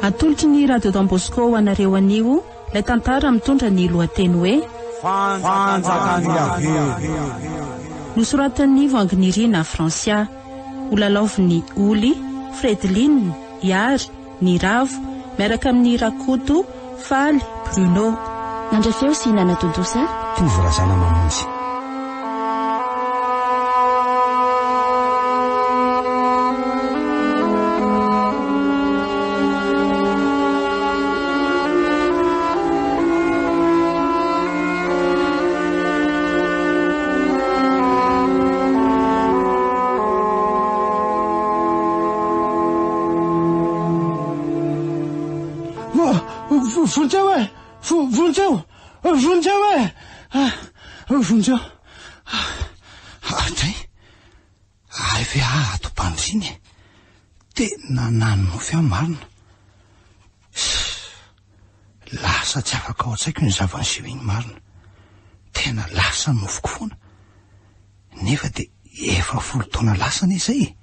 Atolotry ny Radio Don Bosco ho anareo anio ilay tantara mitondra ny lohateny hoe. Fanjakan'i Yaveh. Nosoratan'i Voanginirina Francia. Holalaovin'i Oly, Fredeline, Ihary, Niravo, miaraka amin'i Rakoto, Faly, Bruno. Nandray feo sy nanatontosa. Tovo Razanamamonjy. Vonjeo e! Vonjeo! Vonjeo e! Vonjeo! Dray! Hay ve aho ato am-pandriana e? Tena nanonofy aho marina. Lasa tsy afaka ao an-tsaiko iny zava-niseho iny marina. Tena lasa nofiko foana. Nefa dia efa folo taona lasa anie izay e!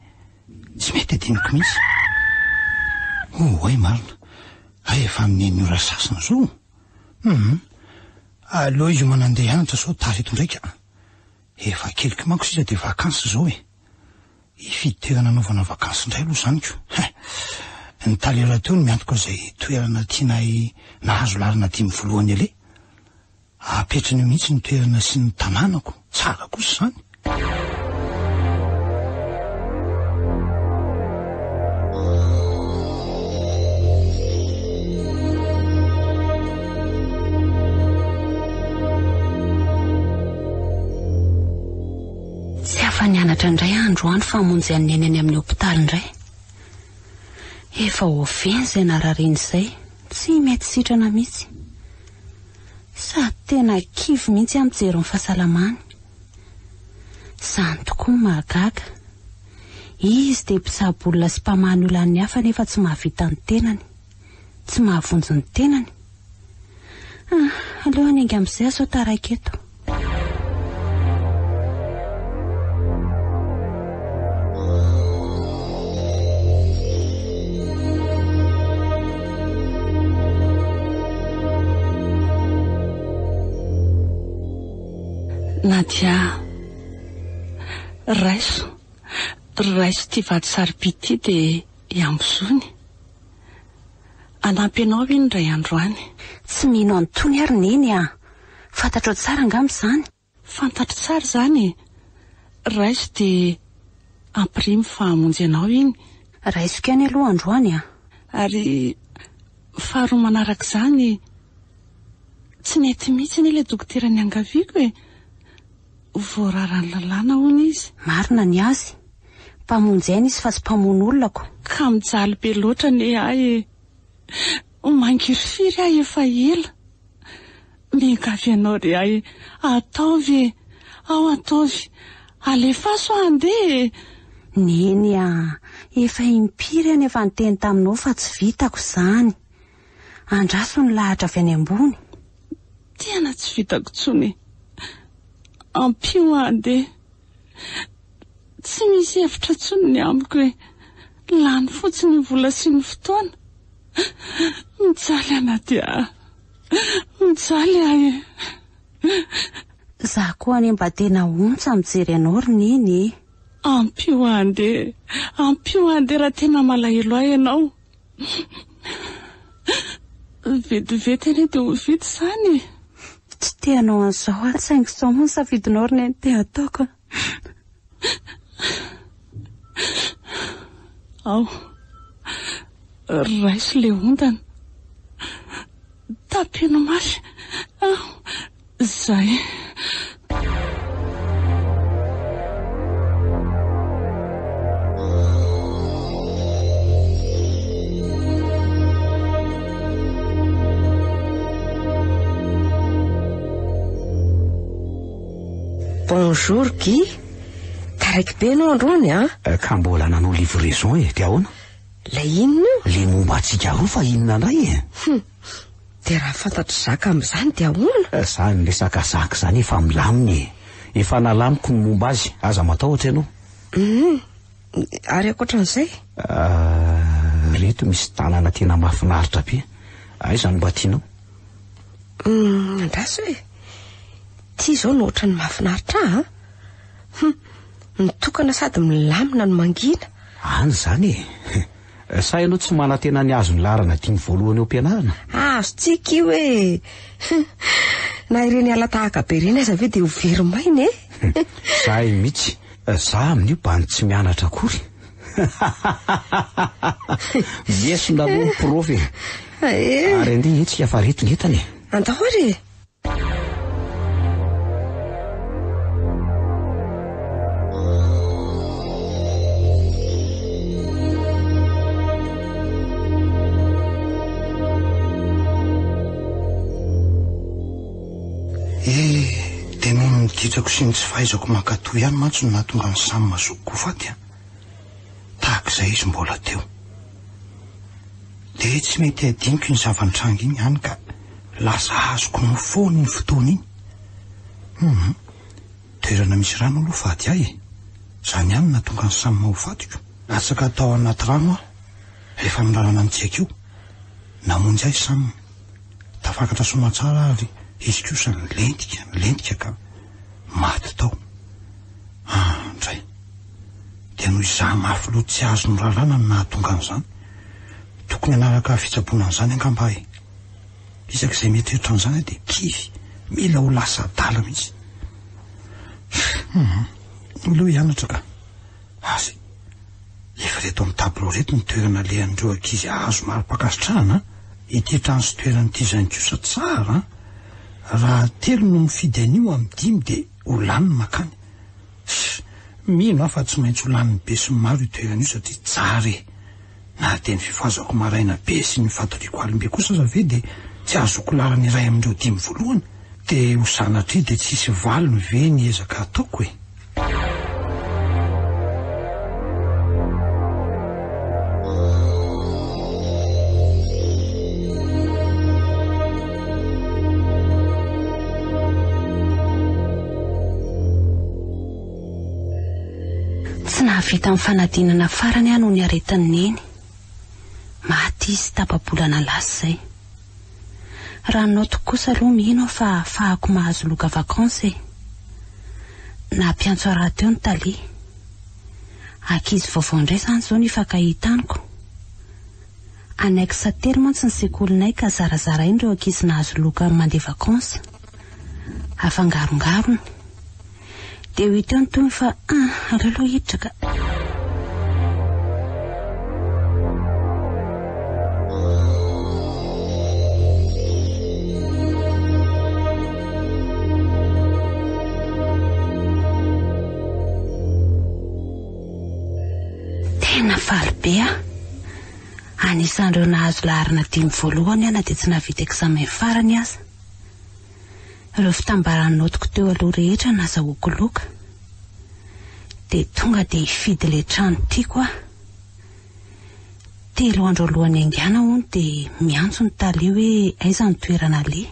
Tsy mety adinoko mihitsy. Oh, hay marina. Hay efa amin'ny enina ora sasany izao. Hum. Aleo hiomana handeha hianatra sao tara eto indray ka. Efa keliko manko sisa dia vakansy izao e. Hifidy toerana hanaovana vakansy indray aloha izany ko. Hein. Ny tale rahateo no miantoka izay toerana tianay nahazo laharana dimy voalohany aleha. Apetrany eo mihitsy ny toerana sy ny tanànako. Tsara kosa izany. Tsy afa-nianatra indray aho androany fa hamonjy an'i Neny any amin'ny hopitaly indray. Efa oviana izay narariana izay, tsy mety sitrana mihitsy. Sady tena kivy mihitsy aho mijery ny fahasalamany. Izany tokoa no mahagaga. Izy dia mpitsabo olona sy mpamaha ny olan'ny hafa nefa tsy mahavita ny tenany. Tsy mahavonjy ny tenany. Ah, aleo hanainga amin'izay aho sao taraiky eto. Nadia, raiso, raiso ity vato sarobidy ity dia iambozony. Hanampy anao iny indray andro any. Tsy mino an'itony ary Neny a! Fantatrao tsara angamba izany? Fantatro tsara izany e! Raiso dia ampirimo fa hamonjy anao iny. Raisiko ihany aloha androany a! Ary faharoa manaraka izany, tsy nety mihitsy anie ilay dokotera niangaviako e! Voararan'ny lalàna hono izy. Marina ny azy. Mpamonjy aina izy fa tsy mpamono olona ko. Ka mijaly be loatra anie ahy e! Mangirifiry aho efa ela. Miangavy anao re ahy e! Ataovy e! Ao ataovy! Alefaso aho handeha e! Neny a! Efa impiry aho no efa niteny taminao fa tsy vitako izany. Andraso ny lahatra avy any ambony. Tena tsy vitako intsony e! Ampio aho handeha. Tsy misy hevitra intsony ny amiko e! Lany fotsiny ny vola sy ny fotoana. Mijaly aho Nadia a! Mijaly aho e! Za koa anie mba tena ontsa mijery anao ry Neny e! Ampio aho handeha, ampio aho handeha raha tena malahelo ahy ianao. Vetivety anie dia ho vita izany e! Tsy te hanao an'izao aho saingy izao moa ny safidinao ry Neny dia ataoko a! Ao, raiso ilay ondana. Tapeno mafy. Ao, izay. Bonjour Guy. Taraiky be ianao androany an? Eh, ka mbola nanao livraison e, dia ahoana? Ilay inona io? Le momba antsika roa fa inona indray e? Hum. Dia raha fantatr'i Zaka amin'izany dia ahoana? Eh, Izany resaka Zaka izany efa milamina e. Efa nalamiko ny momba azy, aza matahotra ianao. Hum. Ary ankoatran'izay? Ah. Ireto misy tanana tena mahafinaritra be. Aiza no mba tianao? Hum, andraso e. Ity izao no ohatran'ny mahafinaritra ahy an. Hum, mitokana sady milamina no mangina. Any izany e. Sa ianao tsy manantena ny hahazo ny laharana dimy voalohany eo am-pianarana? Azontsika io e! Na ireny hala-tahaka be ireny aza ve dia ho very maina e? Zay mihitsy. Za amin'io bandy tsy mianatra akory. Miesona aloha ny prof e. Ary andeha hetsika fa reto ny entana e. Andao ary e! Eh, dia noho ny ditrako sy ny tsy fahaizako mankatò ihany mantsy no nahatonga an'i Sam zokiko ho faty an. Tahaka izay izy mbola teo. Dia tsy mety hadinoko iny zava-nitranga iny, hany ka lasa azoko nofy foana iny fotoana iny. Hum, toerana misy rano aloha fady ahy e. Izany ihany no nahatonga an'i Sam ho fatiko. Latsaka tao anaty rano aho, rehefa norarana nitsiaka io. Namonjy ahy Sam. Tafakatra soamatsara aho ary izy kosa nilentika, nilentika ka maty tao. Andray. Dia noho izaho mafy loha tsy azo norarana no nahatonga an'izany. Tokony hanaraka fitsaboana an'izany angamba aho e. Isaky izay mieritreritra an'izany aho dia kivy, mila ho lasa adala mihitsy. Hum, aleo hianatra ka. Azy, efa ireto amin'ny tableau ireto ny toerana alehan'ireo ankizy hahazo mari-pankasitrahana an. Ity trano sy toerana ity izany kosa tsara an. Raha telo no mifidy an'io amin'ny dimy dia ho lany ny makany. Mino aho fa tsy maintsy ho lanin'ny besinimaro io toerana io satria tsara e! Na dia ny fifohazako maraina be sy ny fatoriako alim-be kosa aza ve dia tsy ahazoako lalana iray amin'ireo dimy voalohany? Dia ho sanatria dia tsy hisy valiny ve ny ezaka ataoko e? Tsy nahavita ny fanadinana farany aho noho ny aretin'i Neny. Maty izy tapa-bolana lasa izay. Raha ny naotiko kosa aloha mino aho fa ahafahako mahazo loka vacances e. Nampiantso ahy rahateo ny tale. Ankizy vaovao indray izany izao no hifankahitaniko. Annexe telo mantsy ny sekolinay ka zarazaraina ireo ankizy nahazo loka mandeha vacances. Afangarongarony. Dia ho hita eo ny tohiny fa aleo aloha hiditra ka. Tena faly be aho. Anisan'ireo nahazo laharana dimy voalohany aho na dia tsy nahavita examen farany aza. Ireo fitambaran'ny naotiko teo aloha rehetra nazahoako loka. Dia tonga dia hifidy ilay trano tiako aho. Telo andro alohan'ny haingana hono dia miantso ny tale hoe aiza ny toerana aleha.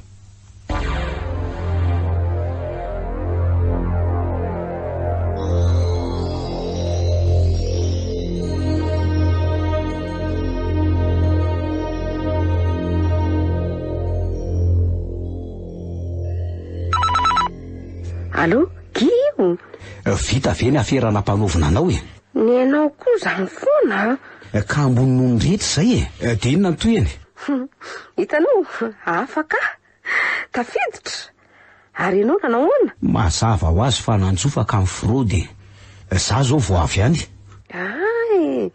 Allô, Guy io? Vita ve ny afera nampanaovina anao e? Ny anao koa izany foana an! Ka ambony noho ny rehetra izay e! Dia inona ny tohiny? Hitanao, afaka aho. Tafiditra! Ary ianao nanao ahoana? Mazava ho azy fa nanjofaka ny fraude e! Za zao vao avy any. Hay!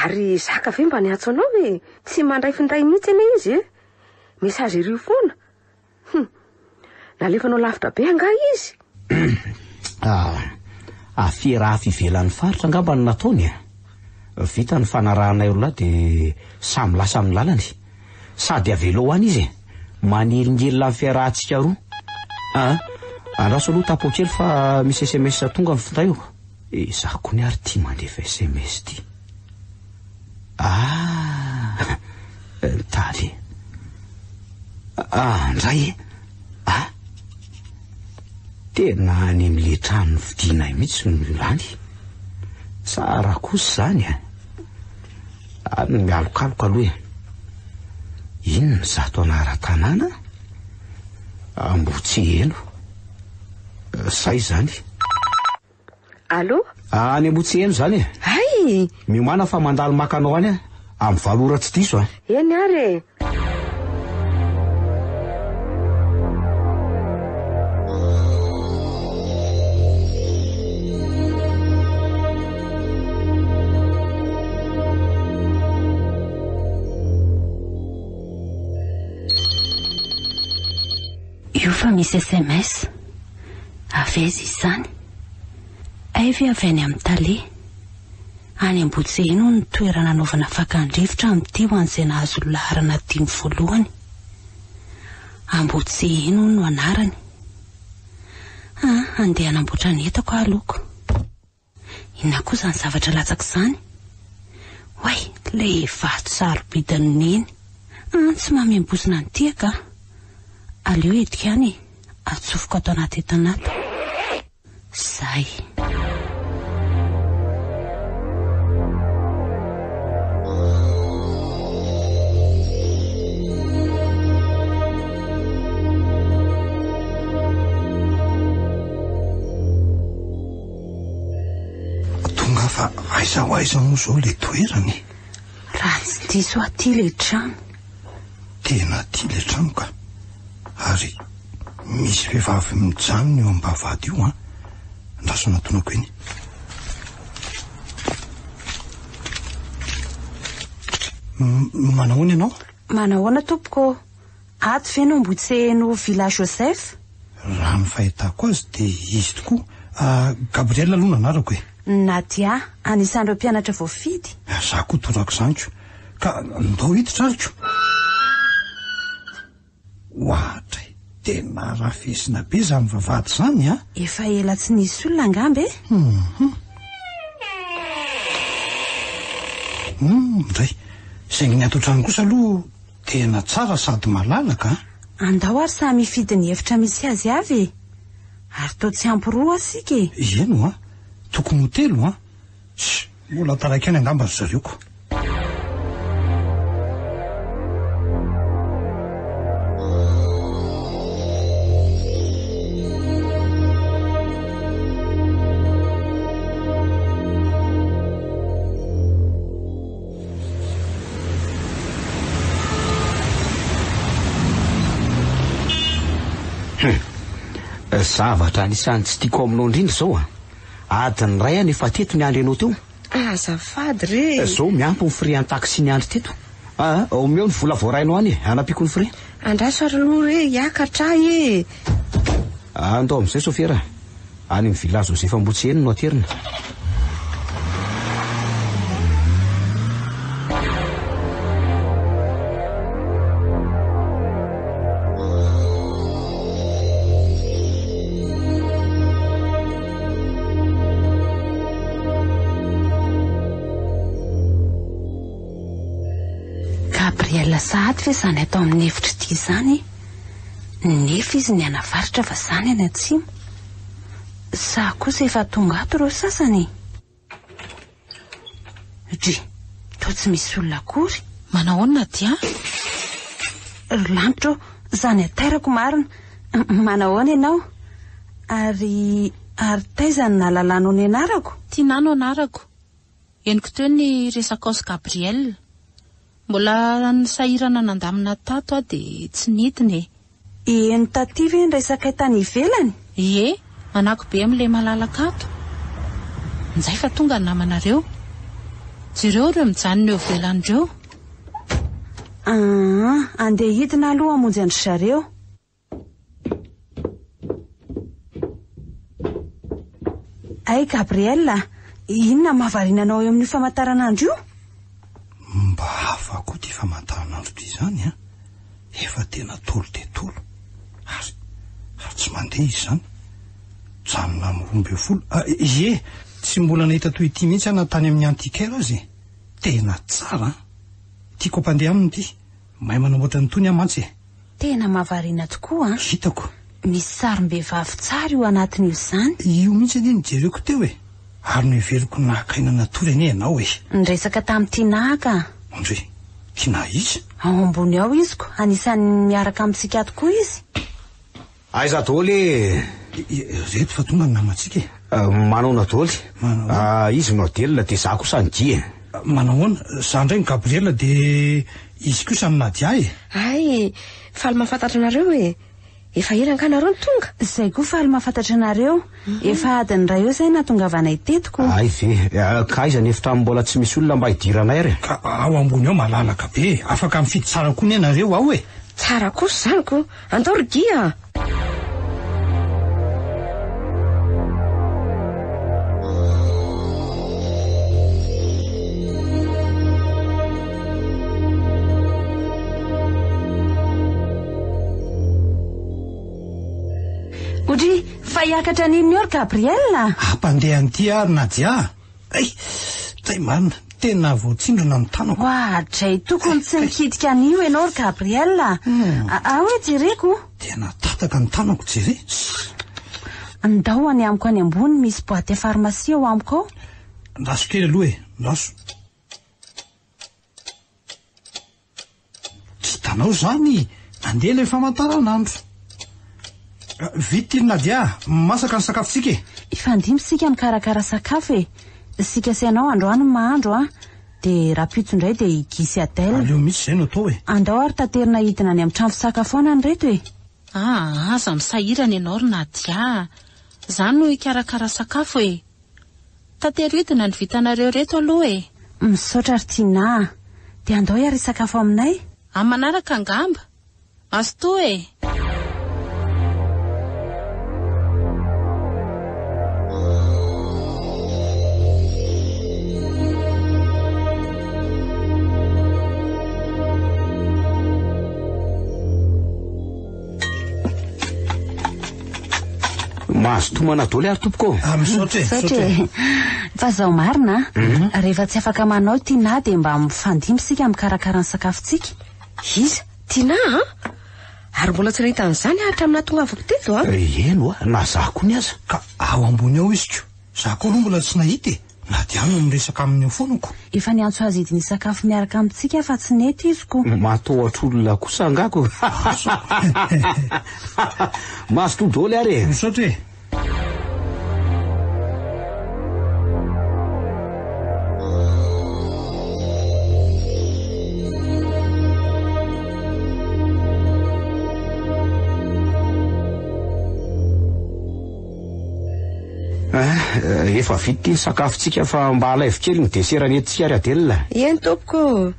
Ary Zaka ve mba niantso anao e? Tsy mandray finday mihitsy anie izy e! Message ery foana. Hum! Nalefanao lavitra be angaha izy? Ah, afera hafa ivelan'ny faritra angamba no nataony e. Vita ny fanarahanay roa lahy dia samy lasa amin'ny lalany. Sady avelao any izy e. Manelingelina ny fiarahantsika roa. Ah, andraso aloha tapo kely fa misy sms tonga ny findaiko. Izaho koa ary tia mandefa sms ity. Ah, tale. Ah, ndray e. Ah. Tena any amin'ilay trano novidianay mihitsy no lany. Tsara kosa izany a. Any no mialokaloka aloha e. Inona izato anaran-tanàna? Ambotsiheno. Zay izany. Allô? Any Ambotsiheno izany e. Hay! Miomàna fa mandalo maka anao any aho. Amin'ny valo ora tsy diso a. Eny ary e. Io fa misy sms. Avy aiza izy izany? Hay ve avy any amin'ny tale? Any Ambohitseheno hono ny toerana anaovana fakan-drivotra amin'ity ho an'izay nahazo ny laharana dimy voalohany. Ambohitseheno hono no anarany. Ah, handeha hanamboatra ny entako aho aloha ko. Inona koa izany zavatra latsaka izany? Oay, ilay vato sarobidin'i Neny. Ah, tsy mahamem-bozona an'ity angaha. Aleo entiko ihany e, atsofoko ato anaty entana ato. Zay. Tonga fa aiza ho aiza moa izao ilay toerana e? Raha tsy diso aty ilay trano. Tena aty ilay trano ka. Ary misy vehivavy mijanona eo am-bavahady io an. Andraso anatonako eny. Manahoana ianao? Manahoana tompoko ô. Ato ve no Ambohitseheno Villa Joseph? Raha ny fahitako azy dia izy tokoa. Gabriel aloha no anarako e. Nadia, anisan'ireo mpianatra voafidy. Za koa torako izany ko. Ka ndao hiditra ary ko. Oadray, tena rafesina be izany vavahady izany a! Efa ela tsy nisy olona angamba e? Hum. Hum, ndray. Saingy ny ato an-trano kosa aloha tena tsara sady malalaka a! Andao ary samy hifidy ny efitra misy azy avy e! Ary toa tsy ampy roa isika e! Eny oa, tokony ho telo an! Sh! Mbola taraiky ihany angamba ry zareo ko! Hum. Zavatra anisan'ny tsy tiako aminao indrindra izao an. Adiny iray aho no efa teto niandry anao teo. Azafady re e. Zao miampy ny frais an-taxi niandry teto. Aa, omeo ny vola voarainao any e, hanampiako ny frais. Andraso ary aloha re, hiakatra aho e. Andao amin'izay sofera. Any amin'ny Villa Joseph Ambohitseheno no aterina. Gabriel sahady ve izany atao amin'ny efitra ity izany? Nefa izy nianavaratra fa izany any atsimo. Sa kosa efa tonga ato ireo sasany? Dry, toa tsy misy olona akory. Manahoana Nadia? Ry lanitra ô, izany hatairako marina. Manahoana ianao? Ary, ary taiza no nahalalanao ny anarako? Tinah no anarako. Henoko teo ny resakao sy Gabriel. Mbola nisahirana nandamina tato aho dia tsy nidina e. Heno taty ve ny resakay tany ivelany? Ie, manako be amin'ilay malalaka ato. Njay fa tonga ny namanareo. Jereo ireo mijanona eo ivelany ireo. Aa, andeha hidina aloha hamonjy an-dry zareo. Hay Gabriel a! Inona no mahavariana anao eo amin'io famantaranandro io? Mba hafa koa ity famantaranandro ity izany an! Efa tena tolo dia tolo. Ary, ary tsy mandeha izy izany. Mijanona amin'ny 12. Ah, ie! Tsy mbola nahita toy ity mihitsy aho na tany amin'ny antiquaire aza e! Tena tsara an! Tiako hampandeha aminy ity. Mahay manamboatra an'itony aho mantsy e! Tena mahavariana tokoa an! Hitako. Misy sarim-behivavy tsara io anatin'io izany. Io mihitsy anie no jereko teo e! Ary noheveriko naka aina natory anie ianao e! Niresaka tamin'i Tinah ka. Andre, Tiana iza? Ao ambony ao izy ko, anisan'ny miaraka amintsika ato koa izy. Aiza daholo e? Reto fa tonga ny namantsika e. Manaona daholo? Izy no Adela dia za kosa ny Guy e. Manahoana? Za indray ny Gabriel dia izy kosa ny Nadia e. Hay, faly mahafantatra anareo e. Efa ela angaha nareo no tonga? Izay koa faly mahafantatra anareo. Efa adiny iray eo izay nahatongavanay teto ko. Hay ve? Ka aiza ny efitrano mbola tsy misy olona mba hidiranay ary e? Ka ao ambony ao malalaka be e. Afaka mifidy tsara koa anie nareo ao e. Tsara kosa izany ko. Andao ry Guy a! Odry, fa hiakatra an'inona eo ry Gabriel a? Hampandeha an'ity aho ry Nadia a! Hay! Tay marina, tena voatsindrona ny tanako. Oadray, tokony tsy nikitika an'io ianao ry Gabriel a! Ao e, jereko. Tena tataka ny tanako, jere. Ndao any amiko any ambony, misy boite pharmacie ao amiko ao. Andraso kely aloha e, andraso. Tsy hitanao izany, nandeha ilay famantaranandro. Vita iny Nadia, masaka ny sakafontsika e. Hifandimby isika mikarakara sakafo e. Isika sy ianao androany no mahandro an. Dia rahampitso indray dia i Guy sy Adèle. Aleo mihitsy izay no atao e. Andao ary taterina hidina any amin'ny trano fisakafoanana ireto e. Aa, aza misahirana ianao ry Nadia a. Izaho no hikarakara sakafo e. Tatero hidina ny vitanareo ireto aloha e. Misaotra ry Tinah a. Dia andao hiara hisakafo aminay. Amin'ny manaraka angamba. Mazotoa e. Mazotoa manadôly ary tompoko ô. Ah, misaotra e, Misaotra e. Fa zao marina a, rehefa tsy afaka manao i Tinah dia mba mifandimby isika mikarakara ny sakafontsika. Iza? Tinah an? Ary mbola tsy nahita an'izany aho hatramin'ny nahatongavako teto an. Eny oa, na za koa ny aza. Ka ao ambony ao izy ko. Za koa aloha mbola tsy nahita e. Nadia no miresaka aminy eo foana ko. Efa niantso azy hidina hisakafo miaraka amintsika aho fa tsy nety izy ko. Matahotra olona kosa angaha ko. Mazotoa daholo ary e. Misaotra e. Eh, efa vita ity ny sakafontsika fa mba alaivo kely ny dessert nentintsika ry Adèle. Eny tompoko.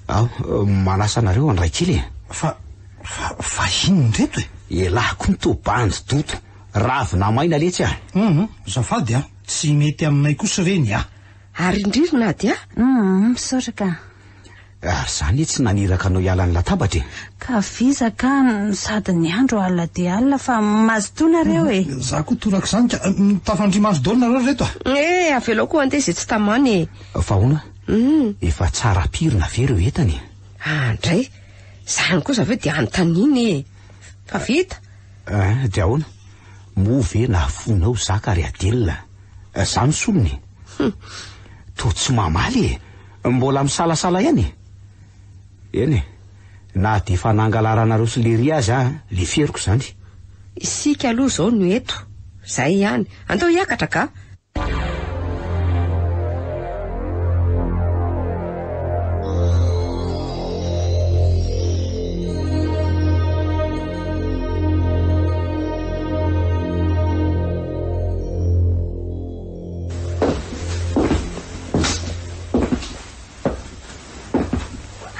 Ao, manasa anareo handray kely e. Fa, fa, fa inona ireto e? Elah koa no toa bandy doto. Ravina maina letsy a. Hum, azafady a, tsy mety aminay kosa ireny a. Ary indry ry Nadia? Hum, misaotra ka. Ary za anie tsy naniraka anao hiala ny latabatra e. Ka vizaka no sady niandro alina dia alina fa mazotoa nareo e. Za koa torak'izany ka. Tafandrimaso daholo nareo ry reto a. Eh, avelao koa handeha izay tsy tamana e. Fa ahoana? Efa tsara pirina ve ireo entana e? Andray, izany kosa ve dia anontaniana e. Fa vita. Eh, dia ahoana? Moa ve nahafoinao zaka ry Adela? Za no solony e. Toa tsy mamaly e. Mbola misalasala ihany e! Eny e, na dia efa nangalaranareo sy Lery aza aho, leferiko izany. Isika aloha izao no eto. Izay ihany. Andao hiakatra ka!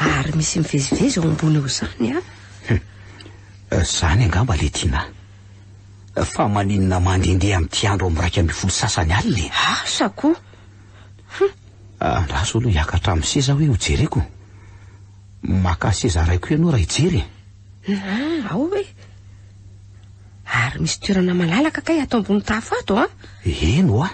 Ary misy mivezivezy ao ambony ao izany a. Izany angamba le Tina. Fa maninona mandehandeha amin'ity andro amin'ny 11 sasany alina e? Asa koa. Hum. Andraso aloha hiakatra amin'ny seza hoe hojereko. Maka seza iray koa ianao raha hijery e. Ah, ao e. Ary misy toerana malalaka kay ato ambony tafo ato an. Eny oa.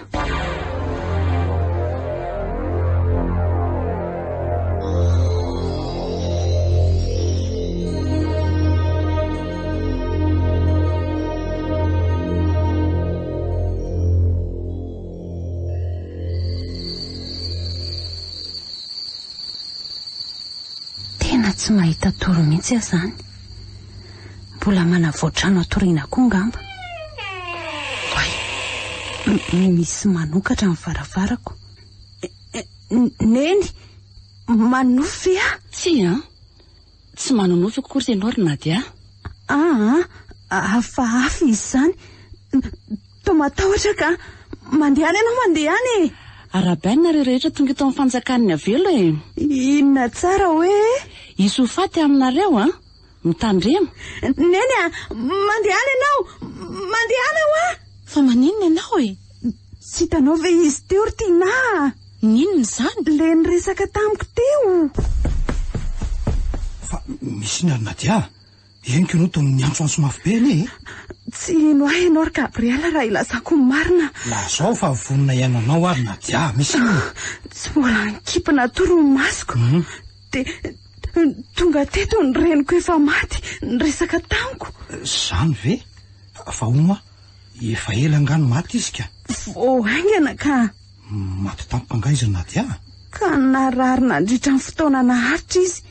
tsy mahita tory mihitsy aho izany. Mbola manavao trano hatoriana koa angamba. Oay! Misy manokatra ny varavarako. Neny! Manonofy ve aho? Tsia an! Tsy manonofy akory ianao ry Nadia. Aa, hafahafa izy izany. Toa matahotra ka. Mandehana ianao, mandehana e! Arahabaina nareo rehetra tonga eto amin'ny fanjakan'ny avelo e! Inona tsara hoe? Hisy ho faty aminareo an! Mitandrema! Neny a! Mandehana ianao! Mandehana hoa! Fa maninona ianao e? Tsy hitanao ve izy teo ry Tinah a? N'inona izany? Ilay niresaka tamiko teo. Fa misy inona ry Nadia a? Henoko ianao toa niantsoantso mafy be anie e! Tsy hino ahy ianao ry Gabriel raha ilazako ny marina. Lazao fa vonona hihaino anao aho ry Nadia a! Misy inona? Tsy mbola nikipy natory ny masoko. Dia tonga teto ny reniko efa maty niresaka tamiko. Izany ve? Fa hono aho, efa ela angaha no maty izy ka? Vao haingana ka. Maty tampoka angaha izy ry Nadia a? Ka narary nandritra ny fotoana naharitra izy.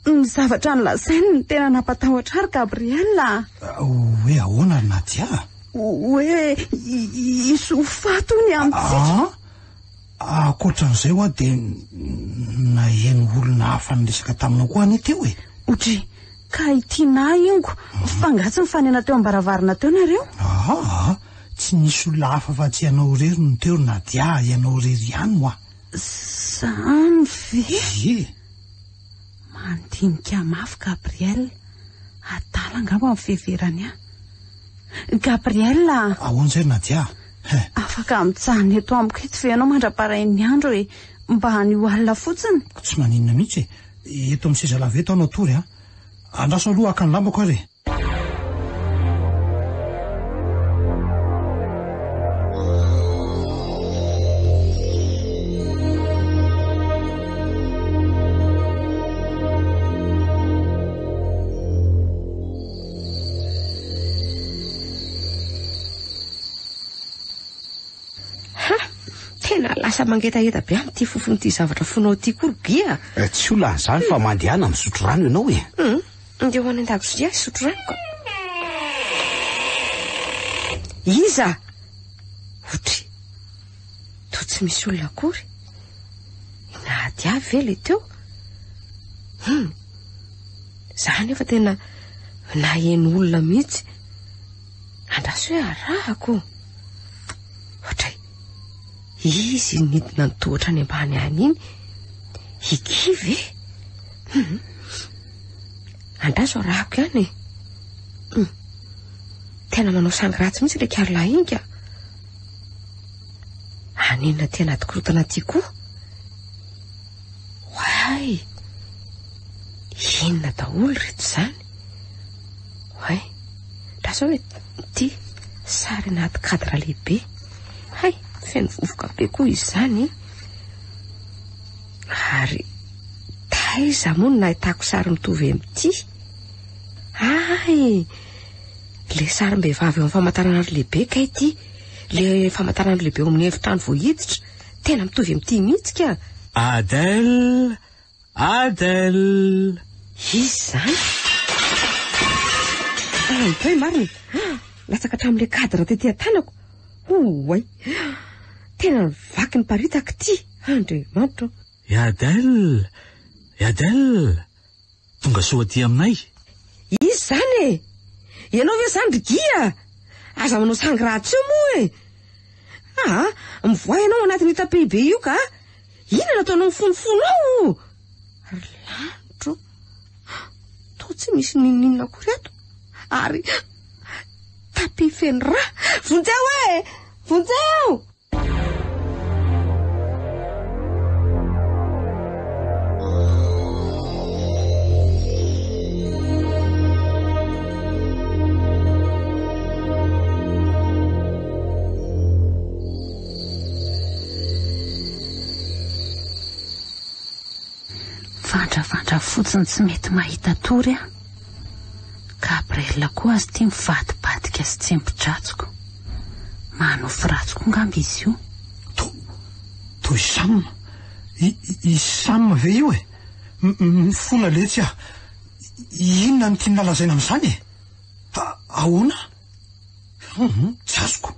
Ny zavatra nolazainy no tena nampatahotra ahy ry Gabriel a! Hoe ahoana ry Nadia a? Hoe hisy ho faty hono amintsika. Aa! Ankoatran'izay hoa dia naheno olona hafa niresaka taminao koa anie teo e! Odry! Ka i Tinah ingo, fa angaha tsy nifanena teo am-baravarana teo nareo? Aa! Tsy nisy olona hafa afa-tsy ianao irery no teo ry Nadia a! Ianao irery ihany hoa! Zany ve? Ie! Mandinika mafy Gabriel. Adala angamba ny fiheverany ahy. Gabriel a! Ahoana izay ry Nadia a? He! Afaka mijanona eto amiko eto ve ianao mandra-parain'ny andro e? Mba anio alina fotsiny? Tsy maninona mihitsy e! Eto amin'ny seza lava eto aho no hatory a! Andraso aloha haka ny lambako ary e! Ha! Tena lasa mangetaheta be amin'ity fofon'ity zavatra fonao ity koa ry Guy a! Eh, tsy olana izany fa mandehana misotro rano ianao e. Hum, ndeha ho any an-dakozia hisotro rano ka. Iza? Otry. Toa tsy misy olona akory. I Nadia ve ilay teo? Hum. Za nefa tena naheno olona mihitsy. Andraso hoe arahako. Ohatray. Izy nidina ny tohatra any ambany any iny. I Guy ve? Hum. Andraso arahako ihany e. Hum. Tena manao sangy ratsy mihitsy ilay karolahy iny ka. Haninona aty anaty korontana aty koa? Oay! Inona daholo ireto izany? Oay! Lasa hoe ity sary anaty cadre lehibe. Hay, feno vovoka be koa izy izany. Ary taiza moa no nahitako sary mitovy amin'ity? Hay! Ilay sarim-behivavy eo amin'ny famantaranandro lehibe kay ity. Ilay famantaranandro lehibe eo amin'ny efitrano vao hiditra. Tena mitovy amin'ity mihitsy ka. Adèle! Adèle! Iza izany? Andray marina! Latsaka hatramin'ilay cadre tety an-tanako. Oay! Tena nivaky niparitaka ity. Andriamanitra ô! I Adèle! I Adèle! Tonga soa aty aminay. Iza izany e? Ianao ve izany ry Guy a? Aza manao sangy ratsy eo moa e! Aa, mivoaha ianao anatin'io tapis be io ka! Inona no ataonao mifonofono ao? Ry lanitro ô! Toa tsy misy n'inon'inona akory ato. Ary tapis feno rà! Vonjeo e! Vonjeo! Vandravandra fotsiny tsy mety mahita tory aho. Gabriel koa aza ity mivadibadika sy tsembo-dratsiko. Manofy ratsy koa ngamba izy io. To, toy i Sam. I, i Sam ve io e? Mifona letsy aho. Inona no tiana lazaina amin'izany e? Ahoana? Hum, tsy azoko.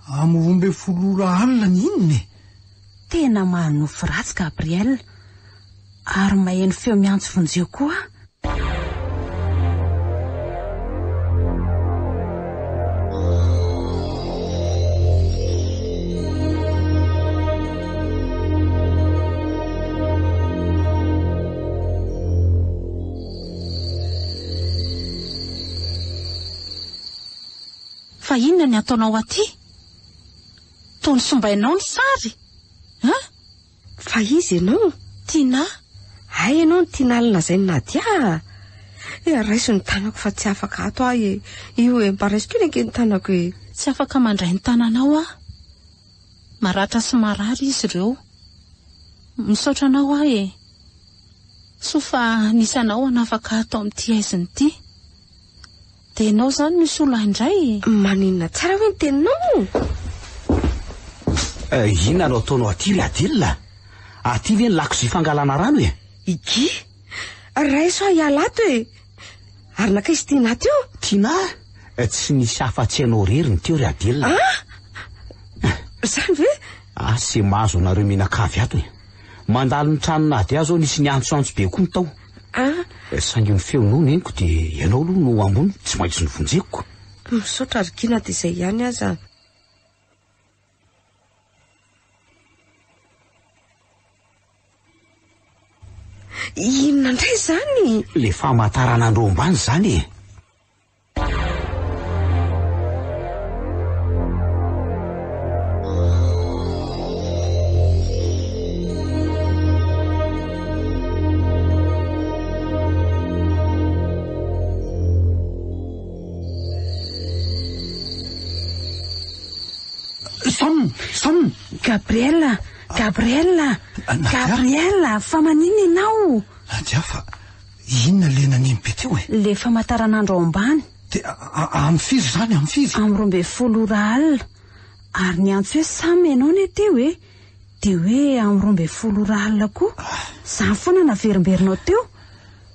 Amin'ny 12 ora alina ny inona e? Tena manofy ratsy Gabriel. Ary maheno feo miantso vonjeo koa aho. Fa inona ny ataonao aty? Toa nosombainao ny sary? An? Fa iza ianao? Tinah. Hay ianao no Tinah lazain'i Nadia? Eh, raiso ny tanako fa tsy afaka ato aho e. Io e, mba raiso kely ange ny tanako e. Tsy afaka mandray ny tananao aho. Maratra sy marary izy ireo. Misaotra anao aho e. Soa fa nisy anao hanafaka ato amin'ity haizina ity. Dia ianao izany no hisolo ahy indray e? Maninona tsara hoe ny teninao? Eh, inona no ataonao aty ry Adil? Aty ve ny lakozia fangalana rano e? I Guy, raiso aho hiala ato e! Ary nankaiza Tina teo? Tina? Eh, tsy nisy afa-tsy ianao irery ny teo ry Adil. Ah! Izany ve? Asa e mahazo anareo mianakavy ato e. Mandalo ny tranon'i Nadia zao nisy niantsoantso be koa ny tao. Ah! Saingy ny feonao no henoko dia ianao aloha no ambony tsy maintsy novonjeko. Misaotra ry Gina dia izay ihany aza. Inona indray izany? Le famantaranandro ambany izany e. Sam! Sam! Gabriel! Gabriel! Gabriel! Fa maninona ianao? Nadia fa Inona le naneno be teo e? Le famataranandro ao ambany. De amin'ny firy izany, amin'ny firy? Amin'ny 12 ora alina. Ary niantso hoe Sam ianao anie teo e. Dia hoe amin'ny 12 ora alina koa. Izany foana naverimberinao teo.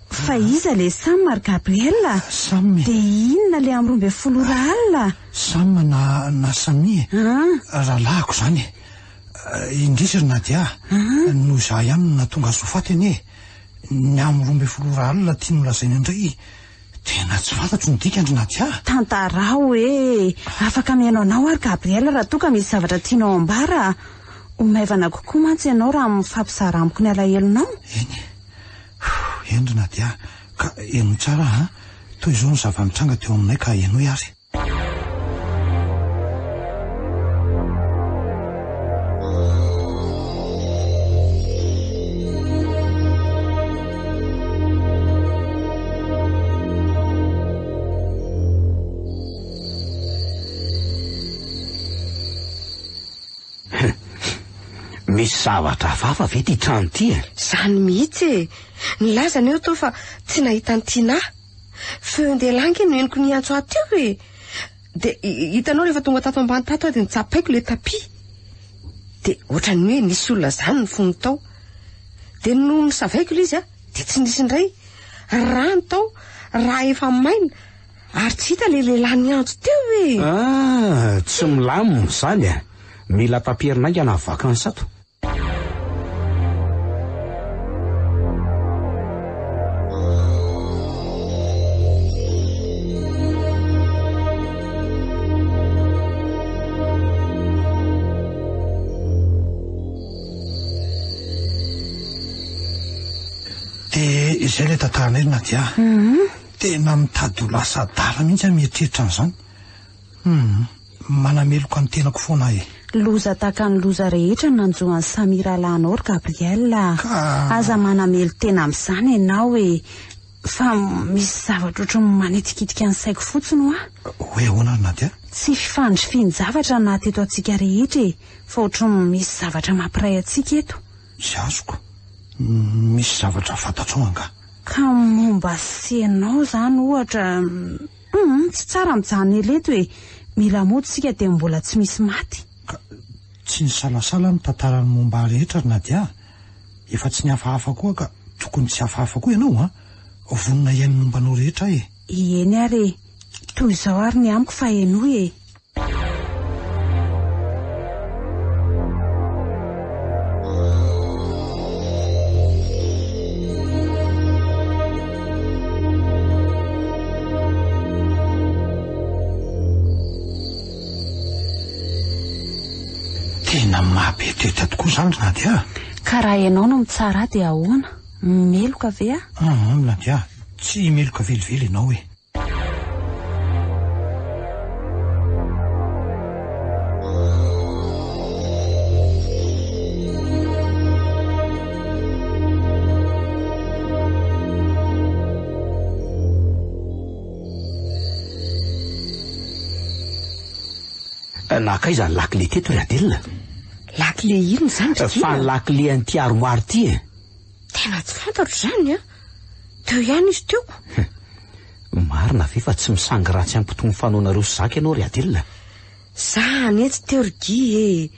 Fa iza le Sam ry Gabriel? Sam e. Dia inona le amin'ny 12 ora alina? Sam na na Samia e. Rahalahiko izany e. Indrisy ry Nadia, noho izaho ihany no nahatonga azy ho faty anie e. Ny amin'ny 12 ora alina ity nolazaina indray, tena tsy fantatro ny dikany ry Nadia a! Tantarao e! Afaka mihaino anao aho ry Gabriel raha toa ka misy zavatra tianao ambara. Ho maivana kokoa mantsy ianao raha mifampizara amiko ny alahelonao. Eny e! Eny ry Nadia, ka henoy tsara an! Toy izao ny zava-nitranga teo aminay ka henoy ary. Misy zavatra hafahafa ve ity trano ity e? Izany mihitsy e! Nilaza anie teo fa tsy nahita an'i Tinah. Feon-dehilahy ange no henoko niantso ahy teo e! Dia hitanao rehefa tonga tato ambany tato aho dia notsapaiko ilay tapis. Dia ohatran'ny hoe nisy olona izany nifono tao. Dia nony nosavaiko ilay izy an, dia tsy nisy indray. Rano tao, raha efa maina, ary tsy hita ilay lehilahy niantso teo e! Ah, tsy milamina izany e! Mila taperina haingana ny vakansy ato. Dia izay ilay tantaranay ry Nadia. Tena mitady ho lasa adala mihitsy aho mieritreritra an'izany. Hum, manameloka ny tenako foana aho e. Loza tahaka ny loza rehetra no nanjo an'i Samia rahalahinao ry Gabriel a. Ka. Aza manamelo-tena amin'izany ianao e. Fa misy zavatra ohatry ny manitikitika ny saiko fotsiny hoa. Hoe ahoana ry Nadia? Tsy fifandrifian-javatra ny naha teto antsika rehetra e, fa ohatry ny misy zavatra mampiray antsika eto. Tsy azoko. Misy zavatra fantatrao angaha? Ka momba sy ianao izany ohatra, Humm, tsy tsara mijanona ela eto e! Mila mody isika dia mbola tsy misy maty. Ka tsy nisalasala ny tantara ny momba ahy rehetra ry Nadia a! Efa tsy nihafahafa koa ka. Tokony tsy hafahafa koa ianao an! Vonona hihaino ny momba anao rehetra aho e! Eny ary e! Toy izao ary ny amiko fa henoy e! Tena maha be toetra tokoa izany ry Nadia a! Ka raha ianao no mitsara ahy dia ahoana? Meloka ve aho? Aa Nadia, tsy meloka velively ianao e! Nankaiza ny lakile teto ry Adela? Lakile inona izany ry Fa ny lakile an'ity armoire ity e. Tena tsy fantatro izany an. Teo ihany izy teo. Marina ve fa tsy misangy ratsy ampitony fanaonareo sy Zaka ianao ry Adela? Za anie tsy teo ry Guy e.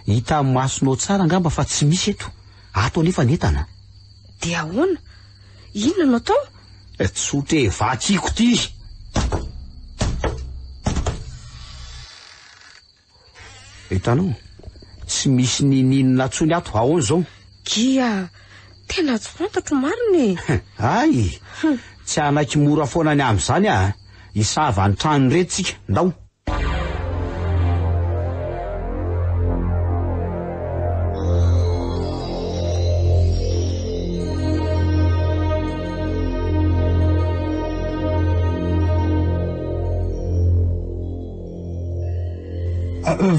Hita amin'ny masonao tsara angamba fa tsy misy eto. Ato anefa ny entana. Dia ahoana? Inona no atao? Tsotra e, vakiko ity. Hitanao? Tsy misy ninininona intsony ato. Ahoana izao? Gia, tena tsy fantatro marina e. Hay! Tsy hanaiky mora foana ny amin'izany aho. Hisava ny trano ireto tsika. Ndao.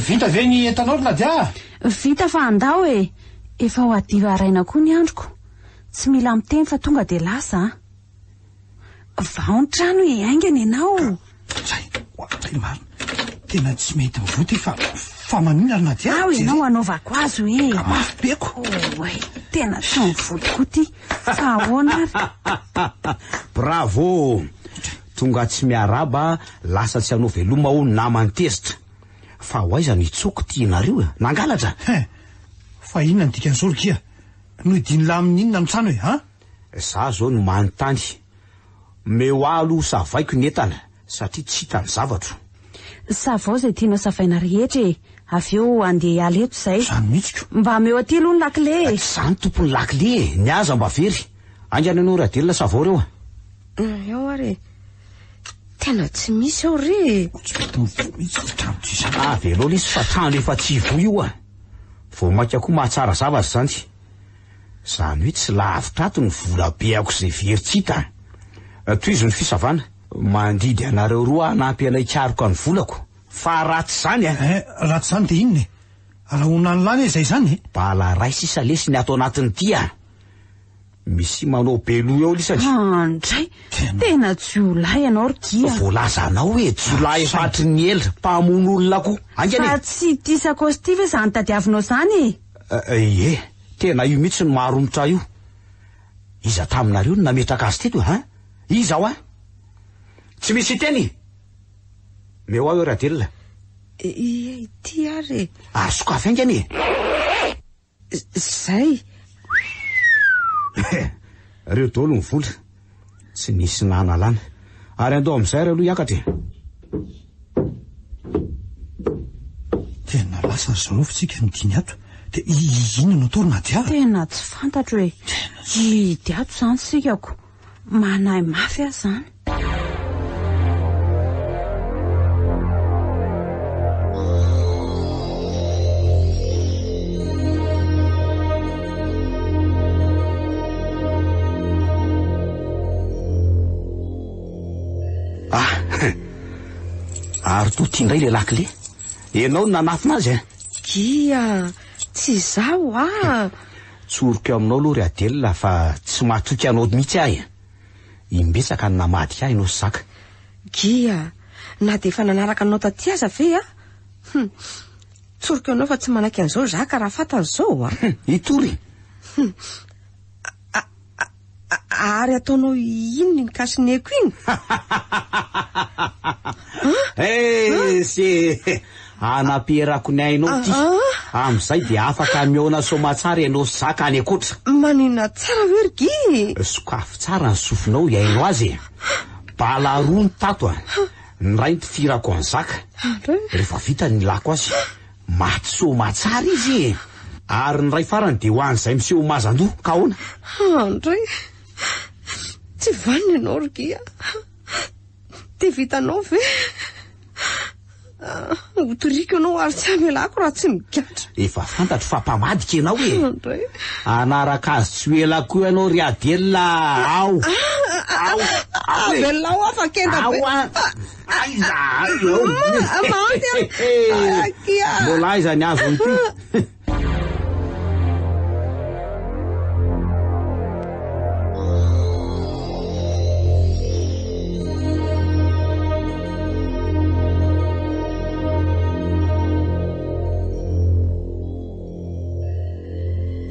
Vita ve ny entanao ry Nadia? Vita fa andao e! Efa ho hadiva haraina koa ny androko. Tsy mila miteny fa tonga dia lasa a! Vao ny trano e, haingana ianao. Zay, zay marina. Tena tsy mety mivoa ty fa fa maninona ry Nadia? Ao ianao hanaovako azy hoe. Ka mafy be ko. Oay, tena tsy mivoa tokoa ty. Fa ahoana ary? Bravo! Tonga tsy miarahaba, lasa tsy hanao veloma hono naman'i Tezitra. Fa ho aiza no hitsoko ty ianareo e? Nangalatra? Hein! Fa inona no dikan'izao ry Kia? Nohidian'lah amin'ny inona ny trano e, an? Za zao no manontany. Omeo ahy aloha savaiko ny entana satria tsy hita ny zavatro. Savao izay tianao savaina rehetra e! Avy eo andeha hiala eto izay. Izany mihitsy ko. Mba ameo aty aloha ny lakile e! Tsy za no tompon'ny lakile e! Ny ahy aza mba very. Haingana ianao Radelina savao ireo a! Eo ary e! Tena tsy misy ao re e! Tsy mety mivoha mihitsy ity trano ity izany. Avelao lesy fa trano efa tsy hivoha io a! Vao mainka koa mahatsara zavatra izany. Izany hoe tsy lavitra ato ny vola beako izay very tsy hita. Tohizo ny fisavana. Mandidy anareo roa hanampy anay hikaroka ny volako. Fa raha tsy izany a! Eh, raha tsy izany dia inona e? Rahona ny lany e, izay izany e? Bala ray sisa lesy ny ato anatin'ity a! Misy manao be loha eo lisany. Andray! Tena jiolahy ianao ry Guy a! Voalazanao hoe jiolahy efa hatry ny ela, mpamono olona koa. Haingana e! Fa tsy ity sakaosy ity ve izany tadiavinao izany e? Ie, tena io mihitsy no maharomotra ahy io. Iza taminareo no nametraka azy teto hein? Iza hoa? Tsy misy hiteny? Meo ahy eo Radelina. Ie, ity ary e. Ary sokafy haingana e. Zay. Reo daholo ny vola. Tsy nisy nanalana. Ary andao amin'izay ary aloha hiakatra e. Tena lasa ry zareo fa tsika no diny ato. Dia inona no atao ry Nadia? Tena tsy fantatro e. Hidy ato izany isika ko. Manahy mafy aho izany. Ah! Ary toa ity indray ilay lakile. Ianao no nanafina azy eh? Gia, tsy izaho ah! Tsoriko aminao aloha ry Adela fa tsy matoky anao mihitsy aho e! Imbetsaka no namadika ahy ianao sy Zaka. Gia, na dia efa nanaraka anao taty aza ve aho? Hum! Tsoriko anao fa tsy manaiky an'izao Zaka raha fantany izao a! Hum! Hitory! Hum! Ary ataonao inona iny kasineko iny? Esy e! Anampiherako ny ainao ity. Amin'izay dia afaka mihaona soamatsara ianao sy Zaka any ankoatra. Maninona tsara ve ry Guy? Sokafy tsara ny sofinao hihaino azy e. Bala roa ny tato a. Ny iray nitifirako an'i Zaka. Rehefa vita ny nilako azy. Maty soamatsara izy e. Ary ny iray farany dia ho an'izay miseho mazan-doha. Ka ahoana? Andray. Tsy vanona ianao ry Guy a. Dia vitanao ve? Hotoriko ianao ary tsy hamelako raha tsy migadra. Efa fantatro fa mpamadika ianao e. Hanaraka azy tsy ho ela koa ianao ry Adela a. Ao. Ao. Avelao aho fa kenda be. Ao a. Aiza eo. Maty a. Akia. Mbola aiza ny azon'ity?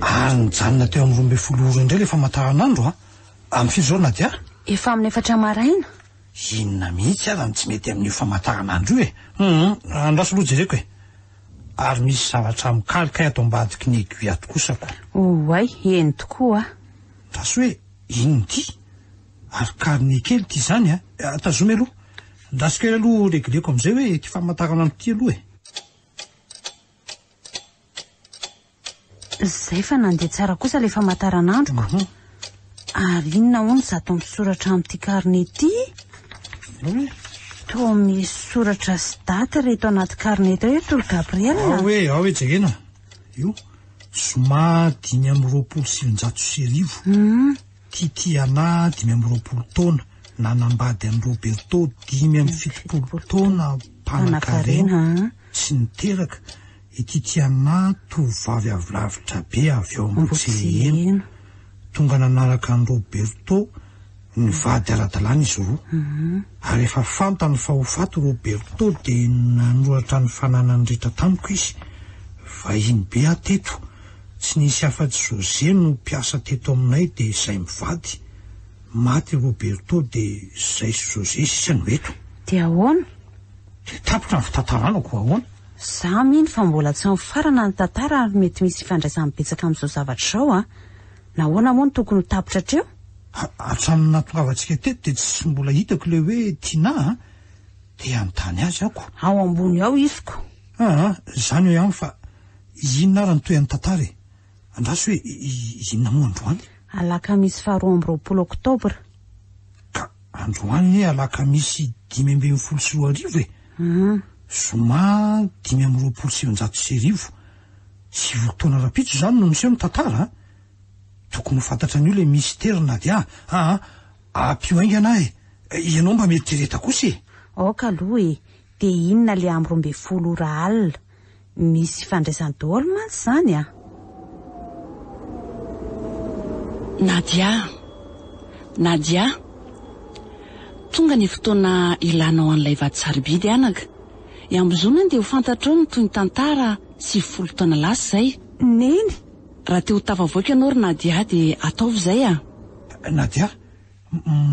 Ary nijanona teo amin'ny 12 ora indray ilay famantaranandro a. Amin'ny firy izao Nadia? Efa amin'ny efatra maraina. Inona mihitsy ary no tsy mety amin'io famantaranandro io e? Hum, andraso aloha jereko e. Ary misy zavatra mikaly kay ato ambadiky ny aiguille ato kosa ko. Oay, eny tokoa a. Andraso hoe inona ity? Ary carnet kely ity izany a. Tazomy aloha. Andraso kely aloha regleko amin'izay hoe ity famantaranandro ity aloha e. Zay fa nandeha tsara kosa ilay famantaranandroko. Mhm. Ary inona hono izato misoratra amin'ity carnet ity? Toa misy soratra sy daty ireto anaty carnet ireto ry Gabriel. Ao hoe, ao hoe jerena. Io, zoma 1925. Mhm. Titiana 25 taona, nanambady an'i Roberto 75 taona, mpanankarena, tsy niteraka. I Titiana tovovavy avy lavitra be avy ao Ambohitseheno. Tonga nanaraka an'i Roberto nivady ara-dalàna izy roa. Ary rehefa fantany fa ho faty Roberto dia nanoratra ny fananany rehetra tamiko izy. Vahiny be aho teto. Tsy nisy afa-tsy José no mpiasa teto aminay dia izay mivady. Maty i Roberto dia izay sy José sisa no eto. Dia ahoana? Dia tapitra ny fitantarana koa ahoana? Za mino fa mbola tsy mifarana ny tantara ary mety misy ifandraisany betsaka amin'izao zavatra izao an! Nahoana moa no tokony ho tapitra hatreo? Hatramin'ny nahatongavantsika teto dia tsy mbola hitako ilay hoe Tinah an! Te hanontany azy aho ko. Ao ambony ao izy ko. Aa, izany eo ihany fa inona ary ny tohin'ny tantara e? Andraso hoe inona moa androany? Alakamisy faha 22 oktobra. Ka androany anie alakamisy 2015 e! Zoma 1925. 90 taona rahampitso izany no miseho ny tantara a! Tokony ho fantatra an'io ilay mistery Nadia a! Ampio haingana aho e! Ianao mba mieritrereta kosa e! Aoka aloha e! Dia inona ilay amin'ny 12 ora alina? Misy ifandraisany daholo mantsy izany a! Nadia! Nadia! Tonga ny fotoana ilanao an'ilay vato sarobidy anaka. Iambozonany dia ho fantatrao ny toy ny tantara 90 taona lasa izay. Neny! Raha te ho tafavoaka ianao ry Nadia dia ataovy izay a! Nadia,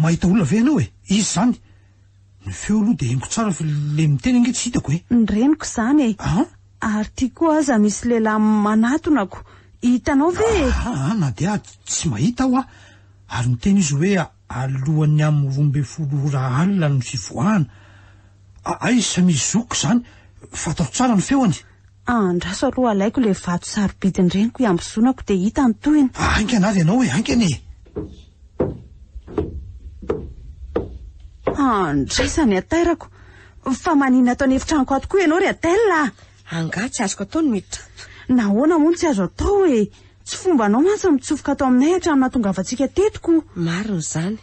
mahita olona ve ianao e? Iza izany? Ny feo aloha dia henoko tsara fa le miteny ange tsy hitako e! Ny reniko izany e! An? Ary ty koa aza misy lehilahy manatona ko! Hitanao ve e? Aa Nadia tsy mahita aho a! Ary miteny izy hoe alohan'ny amin'ny 12 ora alina ny fivoahana. Aiza misy zokiko izany? Fantatro tsara ny feony. Andraso aloha alaiko ilay vato sarobidin-dreniko hiambozonako dia hita ny tohiny. Haingana ary ianao e, haingana e! Andraisa ny hatairako. Fa maninona ato an'efitranoko ato koa ianao ry Adèle a? Angaha tsy azoko atao ny miditra ato? Nahoana moa no tsy azo atao e? Tsy fombanao mantsy ny mitsofoka ato aminay hatramin'ny nahatongavantsika teto ko. Marina izany.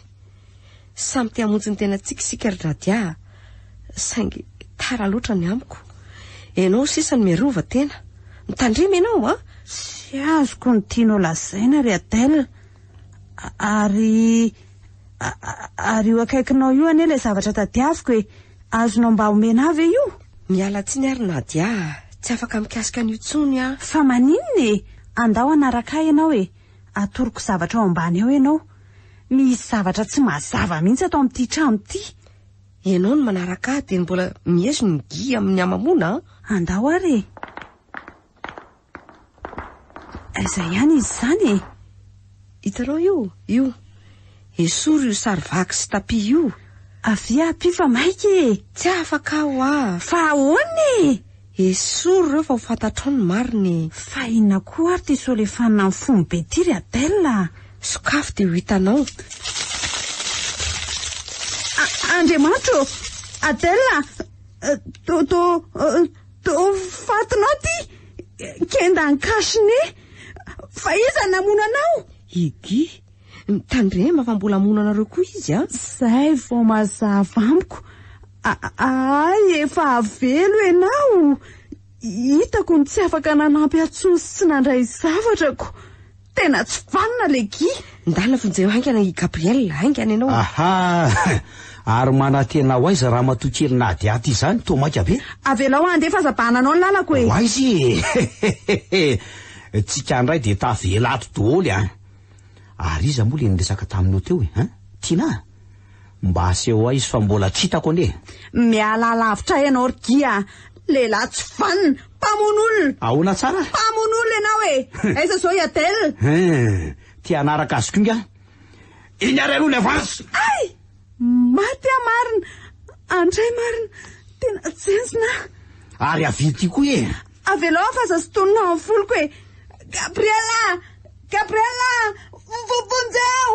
Samy te hamonjy ny tenantsika isika ry Nadia a! Saingy tara loatra ny amiko. Ianao sisa no miarova tena. Mitandrema ianao a! Tsy azoko ny tianao lazaina ry Adèle. Ary ary io akaikinao io anie ilay zavatra tadiaviko e! Azonao mba omena ahy ve io? Miala tsiny ary Nadia a! Tsy afaka mikasika an'io intsony aho. Fa maninona e? Andao hanaraka ahy ianao e! Atoroko zavatra ao ambany ao ianao. Misy zavatra tsy mazava mihitsy ato amin'ity trano ity. Ianao no manaraka ahy dia mbola miezo ny guy amin'ny hamamoana an! Andao ary e! Aiza ihany izy izany e? Hitanao io? Io. Esory io sary vaky sy tapis io. Avia ampio fa maika e! Tsy afaka aho a! Fa ahoana e? Esory ireo fa ho fantatrao ny marina e! Fa inona koa ary ity solefanina mifono be ity ry Adèle a? Sokafy dia ho hitanao. Andriamanitro ô! Adèle a! To, to, to fatinao ity! Kenda ny cache-nez! Fa iza no namono anao? I Guy. Mitandrema fa mbola hamono anareo koa izy an! Zay vao mazava amiko. Hay efa avelo ianao! Hitako ny tsy afaka nanampy ahy tsony sy tsy nandray zavatra ko! Tena tsy vanona le Guy! Ndana vonjeo haingana i Gabriel, haingana ianao! Aha! Ary manantena ho aiza ramatoa kely Nadia ty izany? Toa maika be? Avelao handeha fa aza bahananao ny lalako e! Ho aiza e! Tsika indray dia tavela ato daholo an! Ary iza moa le niresaka taminao teo e? Hein? Tina? Mba aseho ahy izy fa mbola tsy hitako anie. Mialà lavitra ahy ianao ry Guy a! Lehilahy tsy vanona! Mpamono olona! Ahoana tsara? Mpamono olona ianao e! Aiza izao i Adèle? Hein! Te hanaraka azy koa ingahy? Iny ary aloha ny avance! Hay! Maty aho marina! Andray marina! Tena jenjina aho! Ary avia ity koa e! Avelao aho fa aza sintonina ao amin'ny voloko e! Gabriella! Gabriella! Vonjeo!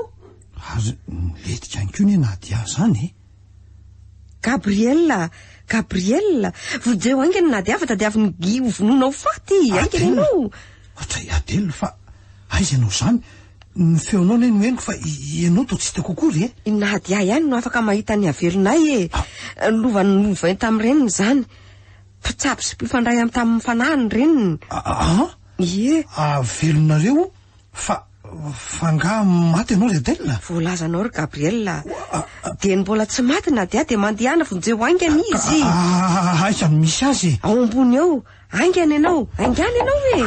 Ary milentika ihany koa anie Nadia izany e! Gabriella! Gabriella! Vonjeo haingana Nadia fa tadiavin'i Guy ho vonoina ho faty! Haingana ianao! Ohatray Adèle fa aiza ianao izany? Ny feonao anie no henoko fa ianao toa tsy hitako akory e! I Nadia ihany no afaka mahita ny havelonay e! Lova nolovainy tamin'ny reniny izany. Mpitsabo sy mpifandray amin'ny tamin'ny fanahy ny reniny. Aa? Ie. Velonareo fa fa angaha maty ianao ry Adèle? Voalazanao ry Gabriel a. Dieny mbola tsy maty Nadia dia mandehana vonjeo haingana izy. Aiza no misy azy e? Ao ambony ao. Haingana ianao, haingana ianao e!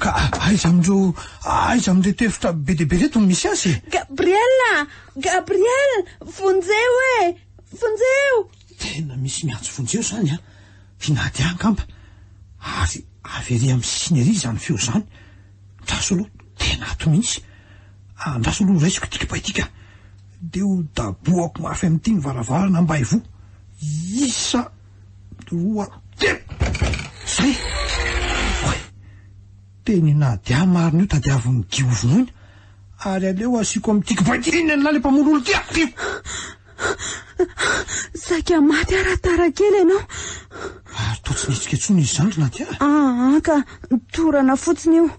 Ka aiza amin'ireo aiza amin'ireto efitra be dia be ireto no misy azy e? Gabriel! Gabriel! Vonjeo e! Vonjeo! Tena misy miantso vonjeo izany an! I Nadia angamba. Ary avy ery amin'ny sisiny ery izany feo izany. Andraso aloha, tena ato mihitsy. Andraso aloha raisiko ity kibay ity ka. Dia ho dabohako mafy amin'ity ny varavarana mba hivoha. Isa roa, telo! Zay! Oay! Teny Nadia marina io tadiavin'i Guy ho vonoina. Ary aleo asiako amin'ity kibay ity. Inona ny lala mpamono olona ity ah! Saika maty aho raha tara kely ianao. Ary toa tsy nihetsika intsony izy izany ry Nadia. Aa ka torana fotsiny io.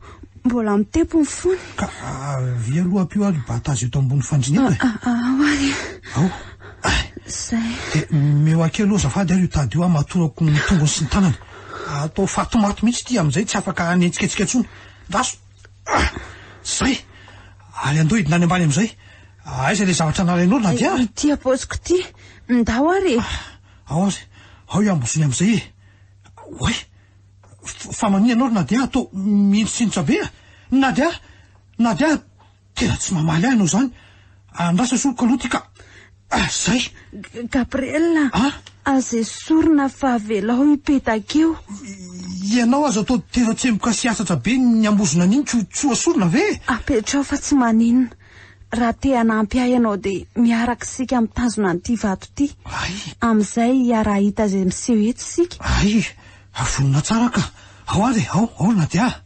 Mbola mitepo ny fony. Ka avia aloha ampio ary hibata azy eto ambony fandriana eto e. Ao ary. Ao. Izay. Dia omeo ahy kely aloha azafady ary io tady io hamatorako ny tongony sy ny tanany. Atao fatimaty mihitsy ity amin'izay tsy afaka hanetsiketsika intsony. Andraso. Zay! Ary andao hidina any ambany amin'izay. Aiza ilay zavatra nalainao ry Nadia? Ity apaosiko ity. Ndao ary e. Ao ary. Ao iambozony amin'izay e. Oay! Fa maninona ianao ry Nadia toa mihintsintsitra be a? Nadia! Nadia! Tena tsy mamaly ahy ianao izany. Andraso esoriko aloha ity ka. Ah, zay. Gabriel, aza esorina fa avelao hipetaka eo. Ianao aza toa tera-tsemboka sy hatsatra be ny ambozona an'iny ko tsy ho asorina ve? Apetraho fa tsy maninona. Raha te hanampy ahy ianao dia miaraka isika mitazona an'ity vato ity. Ay. Amin'izay hiaraha-hahita izay miseho eto isika. Ay, vonona tsara ka. Ao ary e, ao, ao ry Nadia a.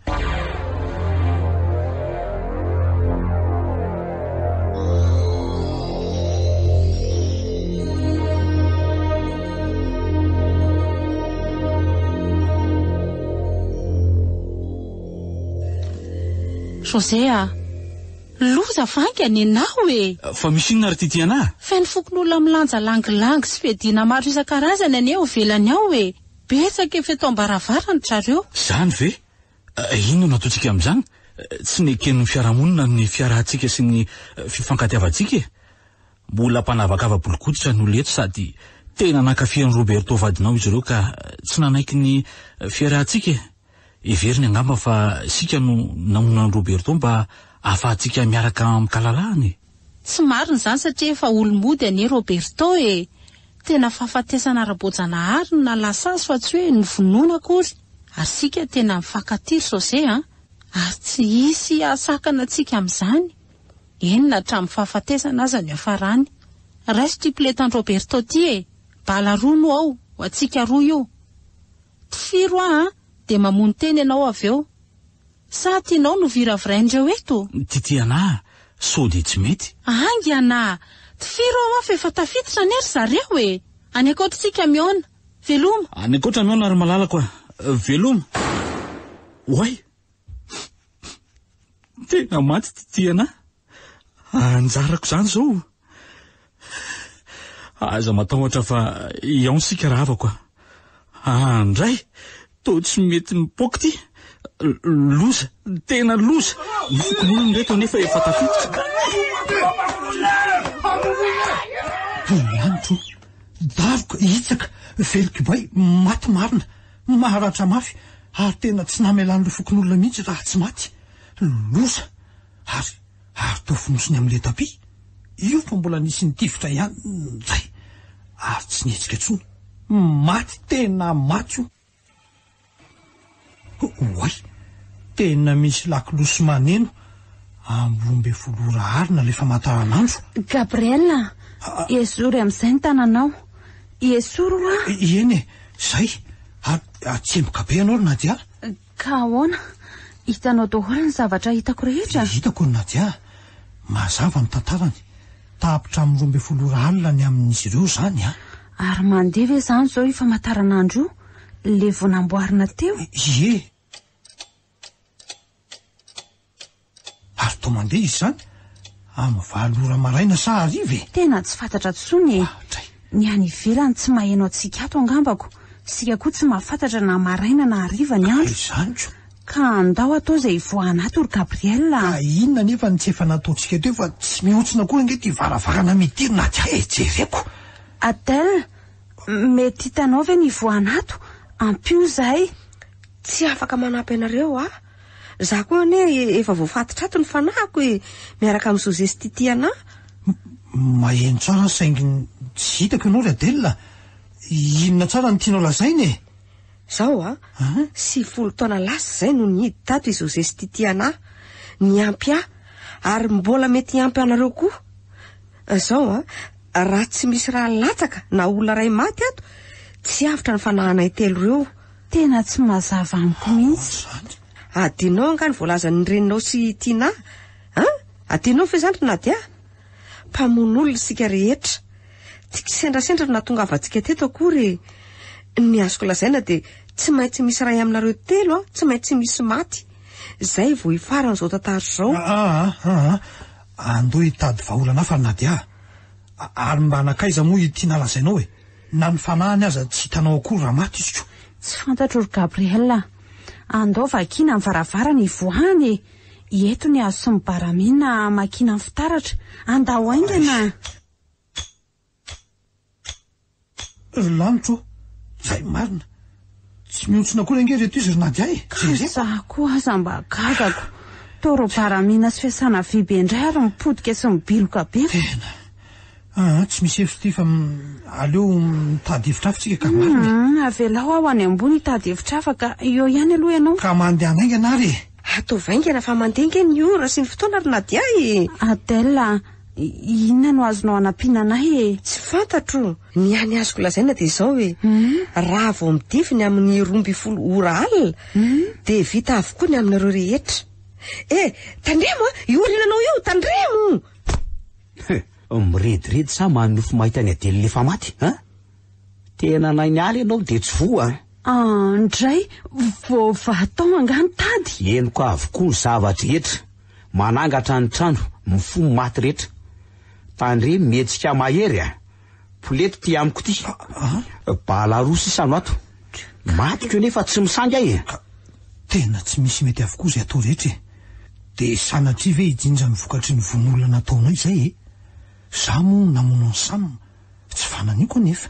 José a! Loza fa haingana ianao e! Fa misy inona ry Titiana a? Feno fokonolona milanja langilangy sy fiadiana maro isan-karazany anie ao ivelany ao e! Betsaka efa eto am-baravarana ry zareo. Izany ve? Inona no ataontsika amin'izany? Tsy neken'ny fiarahamonina ny fiarahantsika sy ny fifankatiavantsika e! Mbola mpanavakava-bolon-koditra ny olona eto sady tena nankafy an'i Roberto vadinao izy ireo ka tsy nanaiky ny fiarahantsika e! Heveriny angamba fa isika no namono an'i Roberto mba hahafahantsika miaraka amin-kalalahana e! Tsy marina izany satria efa olo-mody anie Roberto e! Tena fahafatesana ara-boajanahary no nahalasa azy fa tsy hoe novonoina akory. Ary isika tena mifankatia ry José a! Ary tsy hisy hahasakana antsika amin'izany. Eny na hatramin'ny fahafatesana aza no hiafarany. Raiso ity piletan-dRoberto ity e! Bala roa no ao, ho antsika roa io. Tifiro aho an, dia mamono tena ianao avy eo. Sa tianao no viravirain'ireo eto? Titiana, sao dia tsy mety. Haingana! Tifiro aho fa efa tafiditra anie ry zareo e! Any ankoatra isika mihaona. Veloma! Any ankoatra mihaona ry malalako a! Veloma! Oay! Tena maty Titiana a! Anjarako izany izao. Aza matahotra fa hihaona isika rahavako a! Andray! Toa tsy mety mipoaka ity. Loza! Tena loza! Ny fokonolona ireto anefa efa tafiditra. Voninahitro, daroka, hitsaka, vely kibay, maty marina, maharatra mafy ary tena tsy namelan'ireo fokonolona mihitsy raha tsy maty. Loza! Ary, ary toa fonosiny amin'ilay tapis. Io fa mbola nisy nitifitra ihany njay. Ary tsy nihetsika intsony. Maty, tena maty io. Oay! Tena misy lakolosy maneno amin'ny 12 ora alina ilay famantaranandro. Gabriel a! Esory amin'izay ny tananao. Esory hoa! Eny e! Izay! Ary atsemboka be ianao ry Nadia. Ka ahoana? Hitanao daholo ny zavatra hitako rehetra? Hitako ry Nadia. Mazava ny tantarany. Tapitra amin'ny 12 ora alina ny amin'izy ireo izany an! Ary mandeha ve izany izao io famantaranandro io? Ilay vao namboarina teo? Ie. Ary toa mandeha izy izany amin'ny valo ora maraina sa hariva e? Tena tsy fantatra intsony e! Oadray. Ny any ivelany tsy maheno antsika ato angambako, isika koa tsy mahafantatra na maraina na hariva ny andro. Ka izany ko. Ka andao atao izay hivoahana ato ry Gabriel a! Ka inona anefa no tsy efa nataontsika teo fa tsy mihontsina akory ange ity varavarana mihidy ry Nadia e! Jereko! Adèle, mety hitanao ve ny hivoahana ato? Ampio izahay! Tsy afaka manampy anareo aho. Za koa anie efa voafatotra ato ny fanahiko e! Miaraka amin'i José sy Titiana. Maheno tsara aho saingy tsy hitako ianao ry Adèle a! Inona tsara no tianao lazaina e? Zao a, 90 taona lasa izay no nihidy tato i José sy Titiana, niampy ahy, ary mbola mety hiampy anareo koa. Zao a, raha tsy misy rà latsaka na olona iray maty ato, tsy avotra ny fanahinay telo ireo. Tena tsy mazava amiko mihitsy. Adinao angaha ny voalazan'ny reninao sy i Tina? An? Adinao ve izany ry Nadia? Mpamono olona isika rehetra. Tsy kisendrasendra no nahatongavantsika teto akory e. Ny azoko lazaina dia tsy maintsy misy iray aminareo telo an, tsy maintsy misy maty. Izay vao hifaran'izao tantara izao. Aa, aa, andao hitady vahaolana hafa ry Nadia a. Ary mba nankaiza moa ity nalazainao e? Na ny fanahiny aza tsy hitanao akory raha maty izy ko. Tsy fantatro ry Gabriel a. Andao vakiana ny varavarana hivoahana e. Eto ny hazo sy ny baramina hamakiana ny fitaratra. Andao haingana! Ry lanitra ô! Zay marina! Tsy mihontsina akory ange ireto izy ry Nadia e! Ka izaho koa aza mba gagako. Toa baramina sy fiasana vy be indray ary mipotika sy mibiloka be. Tena. Aa, tsy misy hevitra ity fa aleo mitady hevitra hafa tsika ka marina e. Hum, avelao aho any ambony hitady hevitra hafa ka eo ihany aloha ianao. Ka mandehana haingana ary e. Ataovy haingana fa mandeha ange ny ora sy ny fotoana ry Nadia e. Adèle a, inona no azonao anampiana anay e? Tsy fantatro. Ny hany azoko lazaina dia izao e. Raha vao midify ny amin'ny 12 ora alina dia vita avokoa ny aminareo rehetra. E, tandremo a! Io aoriananao io, tandremo! Mirediredy sa manonofy mahita an'i Adèle efa maty, an? Tena nainialy ianao dia tsy voa, an? Andray, voavaha tao angaha ny tady? Henoko avokoa ny zava-drehetra, manangatra ny trano, mifoha ny maty rehetra. Tandremo mihetsika mahery a! Polety ity amiko ity. Bala roa sisa no ato. Matiko nefa tsy misangy aho e! Ka tena tsy misy mety avokoa izay atao rehetra e! Dia sanatria ve hijinja ny vokatry ny vono olona nataonay izay e? Za moa namono an'i Sam, tsy fananiko anefa.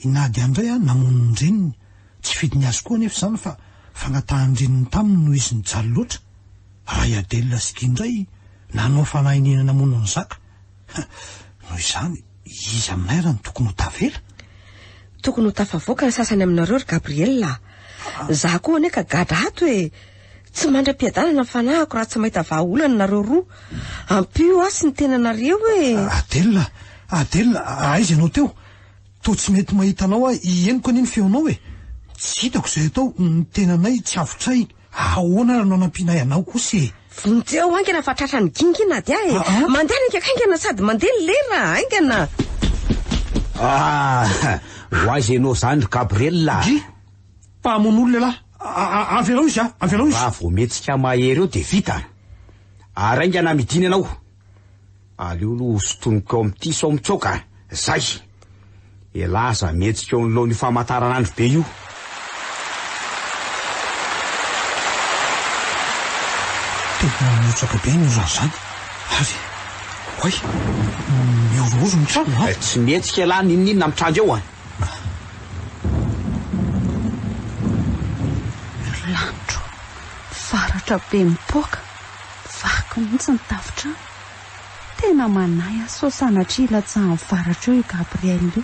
I Nadia indray an namono ny reniny, tsy fidiny azy koa anefa izany fa fangatahan-dreniny taminy noho izy nijaly loatra. Raha i Adèle sy Guy indray nanao fanahy iniana namono an'i Zaka. Noho izany, iza aminay raha no tokony ho tavela? Tokony ho tafavoaka ny sasany aminareo ry Gabriel a! Za koa anie ka gadra ato e! Tsy mandry am-piadanana ny fanahiko raha tsy mahita vahaolana nareo roa. Ampio ahy sy ny tenanareo e! Adèle, Adèle, aiza ianao teo? Toa tsy mety mahita anao aho, henoko anie ny feonao e! Tsy hitako izay atao, ny tenanay tsy avotray, ahoana ary no hanampianay anao kosa e? Vonjeo haingana fa tratran'ny gingina Nadia e! Mandeha haingakaingana sady mandeha ny lera, haingana! Ah, ho aiza ianao izany ry Gabriel a? Guy, mpamono olona ialahy, avelao izy a, avelao izy! Raha vao mihetsika mahery eo dia vita. Ary haingana midina ianao. Aleo aloha ho sintoniko ao amin'ity sao mitsoaka a! Zay! Elah aza mihetsika eo anoloan'io famantaranandro be io. Tena mihotsaka be ny orana izany ary oay! Mihorohoro ny trano a! Tsy mihetsika elah n'inon'inona mitranga eo a! Ry lanitro, varatra be mipoaka, vaky mihitsy ny tafontrano. Tena manahy aho sao sanatria hilatsahan'ny varatra eo io Gabriel io.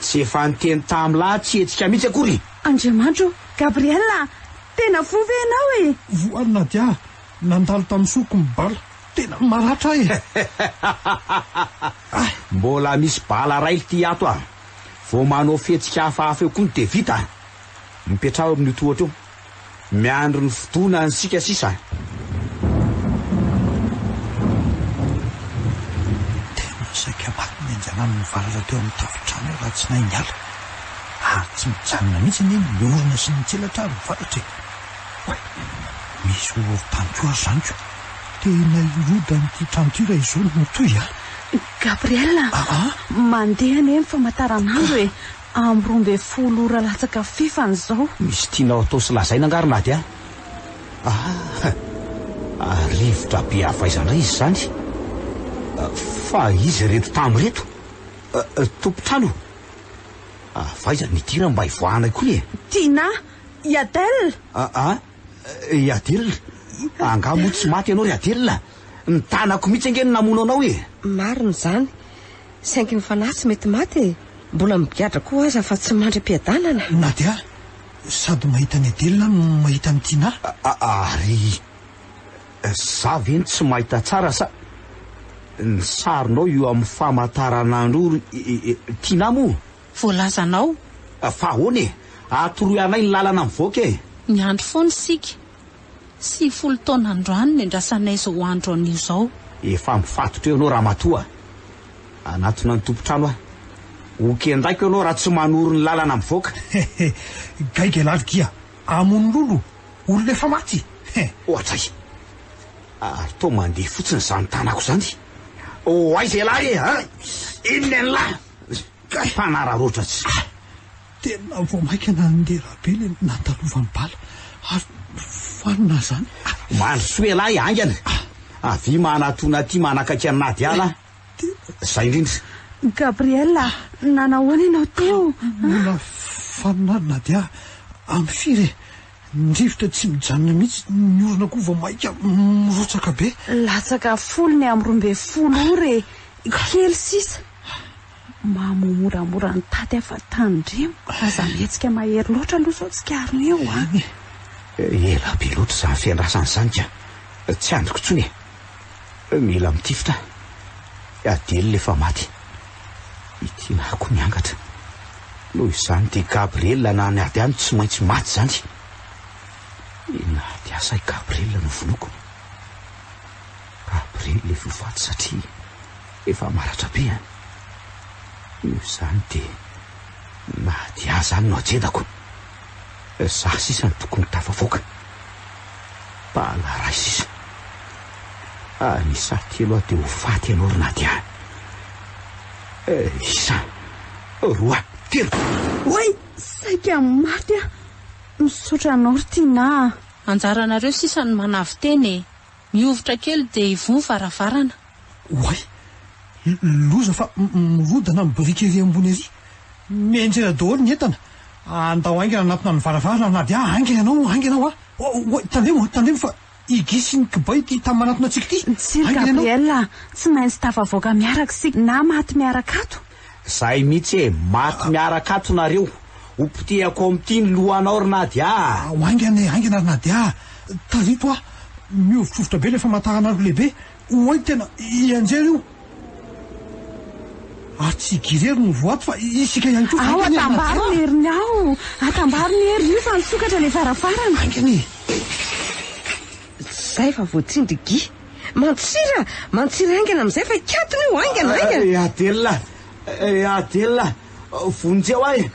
Tsy efa niteny tamin'lah tsy hetsika mihitsy akory e! Andriamanitra o! Gabriel a! Tena voa ve ianao e? Voa ry Nadia a! Nandalo tamin'ny soroko ny bala. Tena maratra aho e! Mbola misy bala iray lty ato a! Vao manao fihetsika hafahafa eo koa ny dia vita! Mipetraha eo amin'io tohatra io. Miandry ny fotoana antsika sisa. Tena saika maty ny anjanany nivalala teo amin'ny tafontrano eo raha tsy nahay niala. Ary tsy mijanona mihitsy anie ny orona sy ny tselatra ary ny valatra e. Oay, misy horohorontany koa ary izany ko. Tena hirodana ity trano ity raha izao no mitohy a! Gabriel a! Mandeha anie ny famantaranandro e! Amin'ny 12 ora latsaka fefany izao. Misy tianao atao sy lazaina angaha ry Nadia? Ah! Rivotra be avy aiza indray izy izany? Fa iza ireto tamy ireto? Tompon-trano? Avy aiza ny hidirany mba hivoahanay koa e? Tina! I Adèle! Ah! I Adèle? Angaha moa tsy maty ianao ry Adèle? Ny tanako mihitsy ange no namono anao e! Marina izany. Saingy ny fanahy tsy mety maty e! Mbola migadra koa aza fa tsy mandry am-piadanana. Nadia, sady mahita an'i Adèle aho no mahita an'i Tina. Ary za ve no tsy mahita tsara sa ny sarinao io amin'ny famantaranandro io ry Tina moa? Voalazanao. Fa ahoana e? Atoroy anay ny lalana mivoaka e! Miandry foana isika. 90 taona androany nendrasanay izao andro anio izao. Efa mifatotra eo ianao ramatoa. Hanatona ny tompon-trano aho. Ho kendaiko ianao raha tsy manoro ny lalana mivoaka. Hehe, gaigy ialahy ry Gia. Hamono lolo, olona efa maty. He. Ohatray. Ary toa mandeha fotsiny izany tanako izany. Ho aiza ialahy e, a? Inona ialahy? Mpanararaotra tsy. Tena vao mainka nandeha be ilay nandalovan'ny bala ary fanina izany. Mandrosoa ialahy haingana. Avia manatona aty manakaiky an'i Nadia lah. Izay indrindra. Gabriel, nanahoana ianao teo? Mbola fanina ary Nadia. Amin'ny firy e? Ny rivotra tsy mijanona mihitsy, ny orana koa vao mainka mirotsaka be. Latsaka folo ny amin'ny 12 ora e. Kely sisa. Mamo moramora ny tady aho fa tandremo, aza mihetsika mahery loatra aloha sao tsikarina eo a! Ela be loatra izany fiandrasana izany ka! Tsy andriko intsony e! Mila mitifitra aho. Adèle efa maty. I Tina koa miangatra. Noho izany dia Gabriel na ny ady any tsy maintsy maty izany. I Nadia sa i Gabriel no vonoiko? Gabriel efa ho faty satria Efa maratra be an! Noho izany dia Nadia izany no ajedako. Za sisa no tokony tafavoaka. Bala ray sisa. Any isa telo aho dia ho faty ianao ry Nadia. Isa, roa, telo. Oay! Saika maty aho. Misaotra anao ry Tinah a! Anjaranareo sisa no manavo-tena e! Mihovitra kely dia hivoha ny varavarana. Oay! Loza fa mirodana ny biriky ery ambony ery. Mianjera daholo ny entana. Andao haingana hanatona ny varavarana Nadia a! Haingana ianao, haingana hoa! Oay! Tandremo, tandremo fa i Guy sy ny kibay ity tany manatona antsika ity. Tsia ry Gabriel a! Tsy maintsy tafavoaka miaraka isika na maty miaraka ato. Zay mihitsy e! Maty miaraka ato nareo. Ho potehako ao amin'ity ny lohanao ry Nadia a! Haingana e, haingana ry Nadia a! Tarito aho. Mihovitrovitra be ilay famantaranandro lehibe. Oay tena hianjera io. Ary tsy i Guy irery no voato fa isika ihany koa. Ao atambaro ny heriny ao. Atambaro ny heriny io fa nisokatra ilay varavarana. Haingana e. Zay fa voatsindry Guy. Mantsira! Mantsira haingana amin'izay fa hikatona io! Haingana, haingana! Eh Adela! Eh Adela! Vonjeo aho e!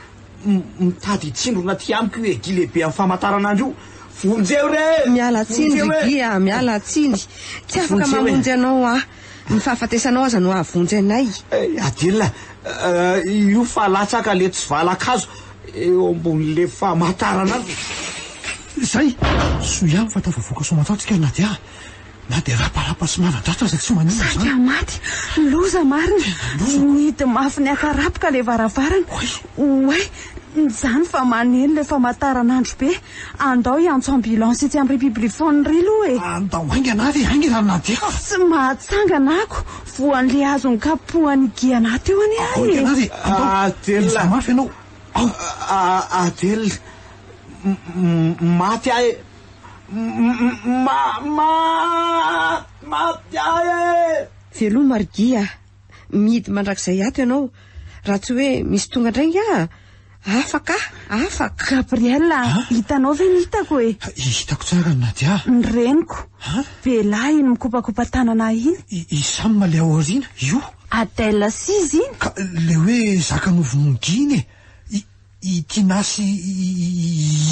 Mitady hitsindrona aty amiko io Guy lehibe amin'ny famantaranandro io! Vonjeo re! Miala tsiny ry Guy a! Miala tsiny! Tsy afaka mamonjy anao aho. Ny fahafatesanao aza no hahavonjy anay. Eh Adela! Io fa latsaka le tsivalan-kazo eo ambonin'le famantaranandro. Izay! Soa ihany fa tafavoaka soamantsara tsika ry Nadia a! Na dia raparapa sy manadratra aza tsy maninona izany. Saika maty! Loza marina! Nihidy mafy niakarapoka ilay varavarana. Oay! Izany fa maneno ilay famantaranandro be. Andao hiantso ambulance etsy amin'ny République ry aloha e! Andao haingana ary e! Haingana ry Nadia a! Tsy mahatsangana ako! Voan'ilay hazo nikapohan'i Guy anà teo anie aho e! Haingana ary e! Andao! Adela! Mafy ianao! Ao! Adela! Maty aho e! Ma ma maty ahy e! Veloma ry Guy a! Mihidy mandrakizay ato ianao, raha tsy hoe misy tonga indray angaha? Afaka aho, afaka! Gabriel a, hitanao ve ny hitako e? Hitako tsara ry Nadia. Ny reniko. Be lahy iny mikopakopa-tanana ahy iny. I Sam ilay ao aoriana, io. Adèle sy izy iny. Ka ilay hoe zaka novonoin'i Guy iny e! I Tina sy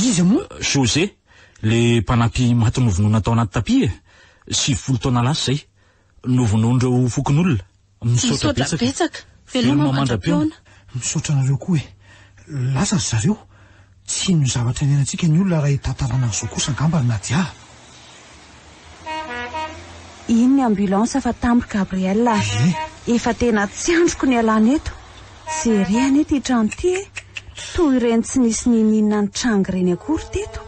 iza moa? José, le mpanampy maty novonoina tao anaty tapis e! 90 taona lasa izay. Novonoin'ireo fokonolona. Misaotra betsaka. Veloma mandra-pihaona. Misaotra anareo koa e! Lasa ry zareo. Tsy hino ny zavatra niainantsika ny olona raha hitantarana an'izao kosa angamba ry Nadia a! Iny ny ambulance fa tambo Gabriel a! Efa tena tsy andriko ny hialana eto. Jereo anie ity trano ity e! Toy ireny tsy nisy n'inon'inona nitranga ireny akory teto.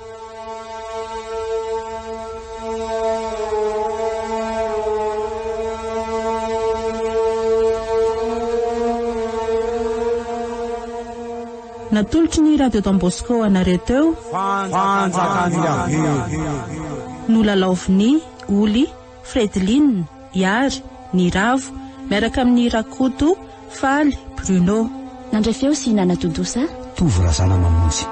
Natolotry ny Radio Don Bosco anareo teo. Fanjakan'i Yaveh. Nolalaovin'i Oly, Fredeline, Iary, Niravo, miaraka amin'i Rakoto, Faly, Bruno. Nandray feo sy nanatontosa. Tovo Razanamamonjy.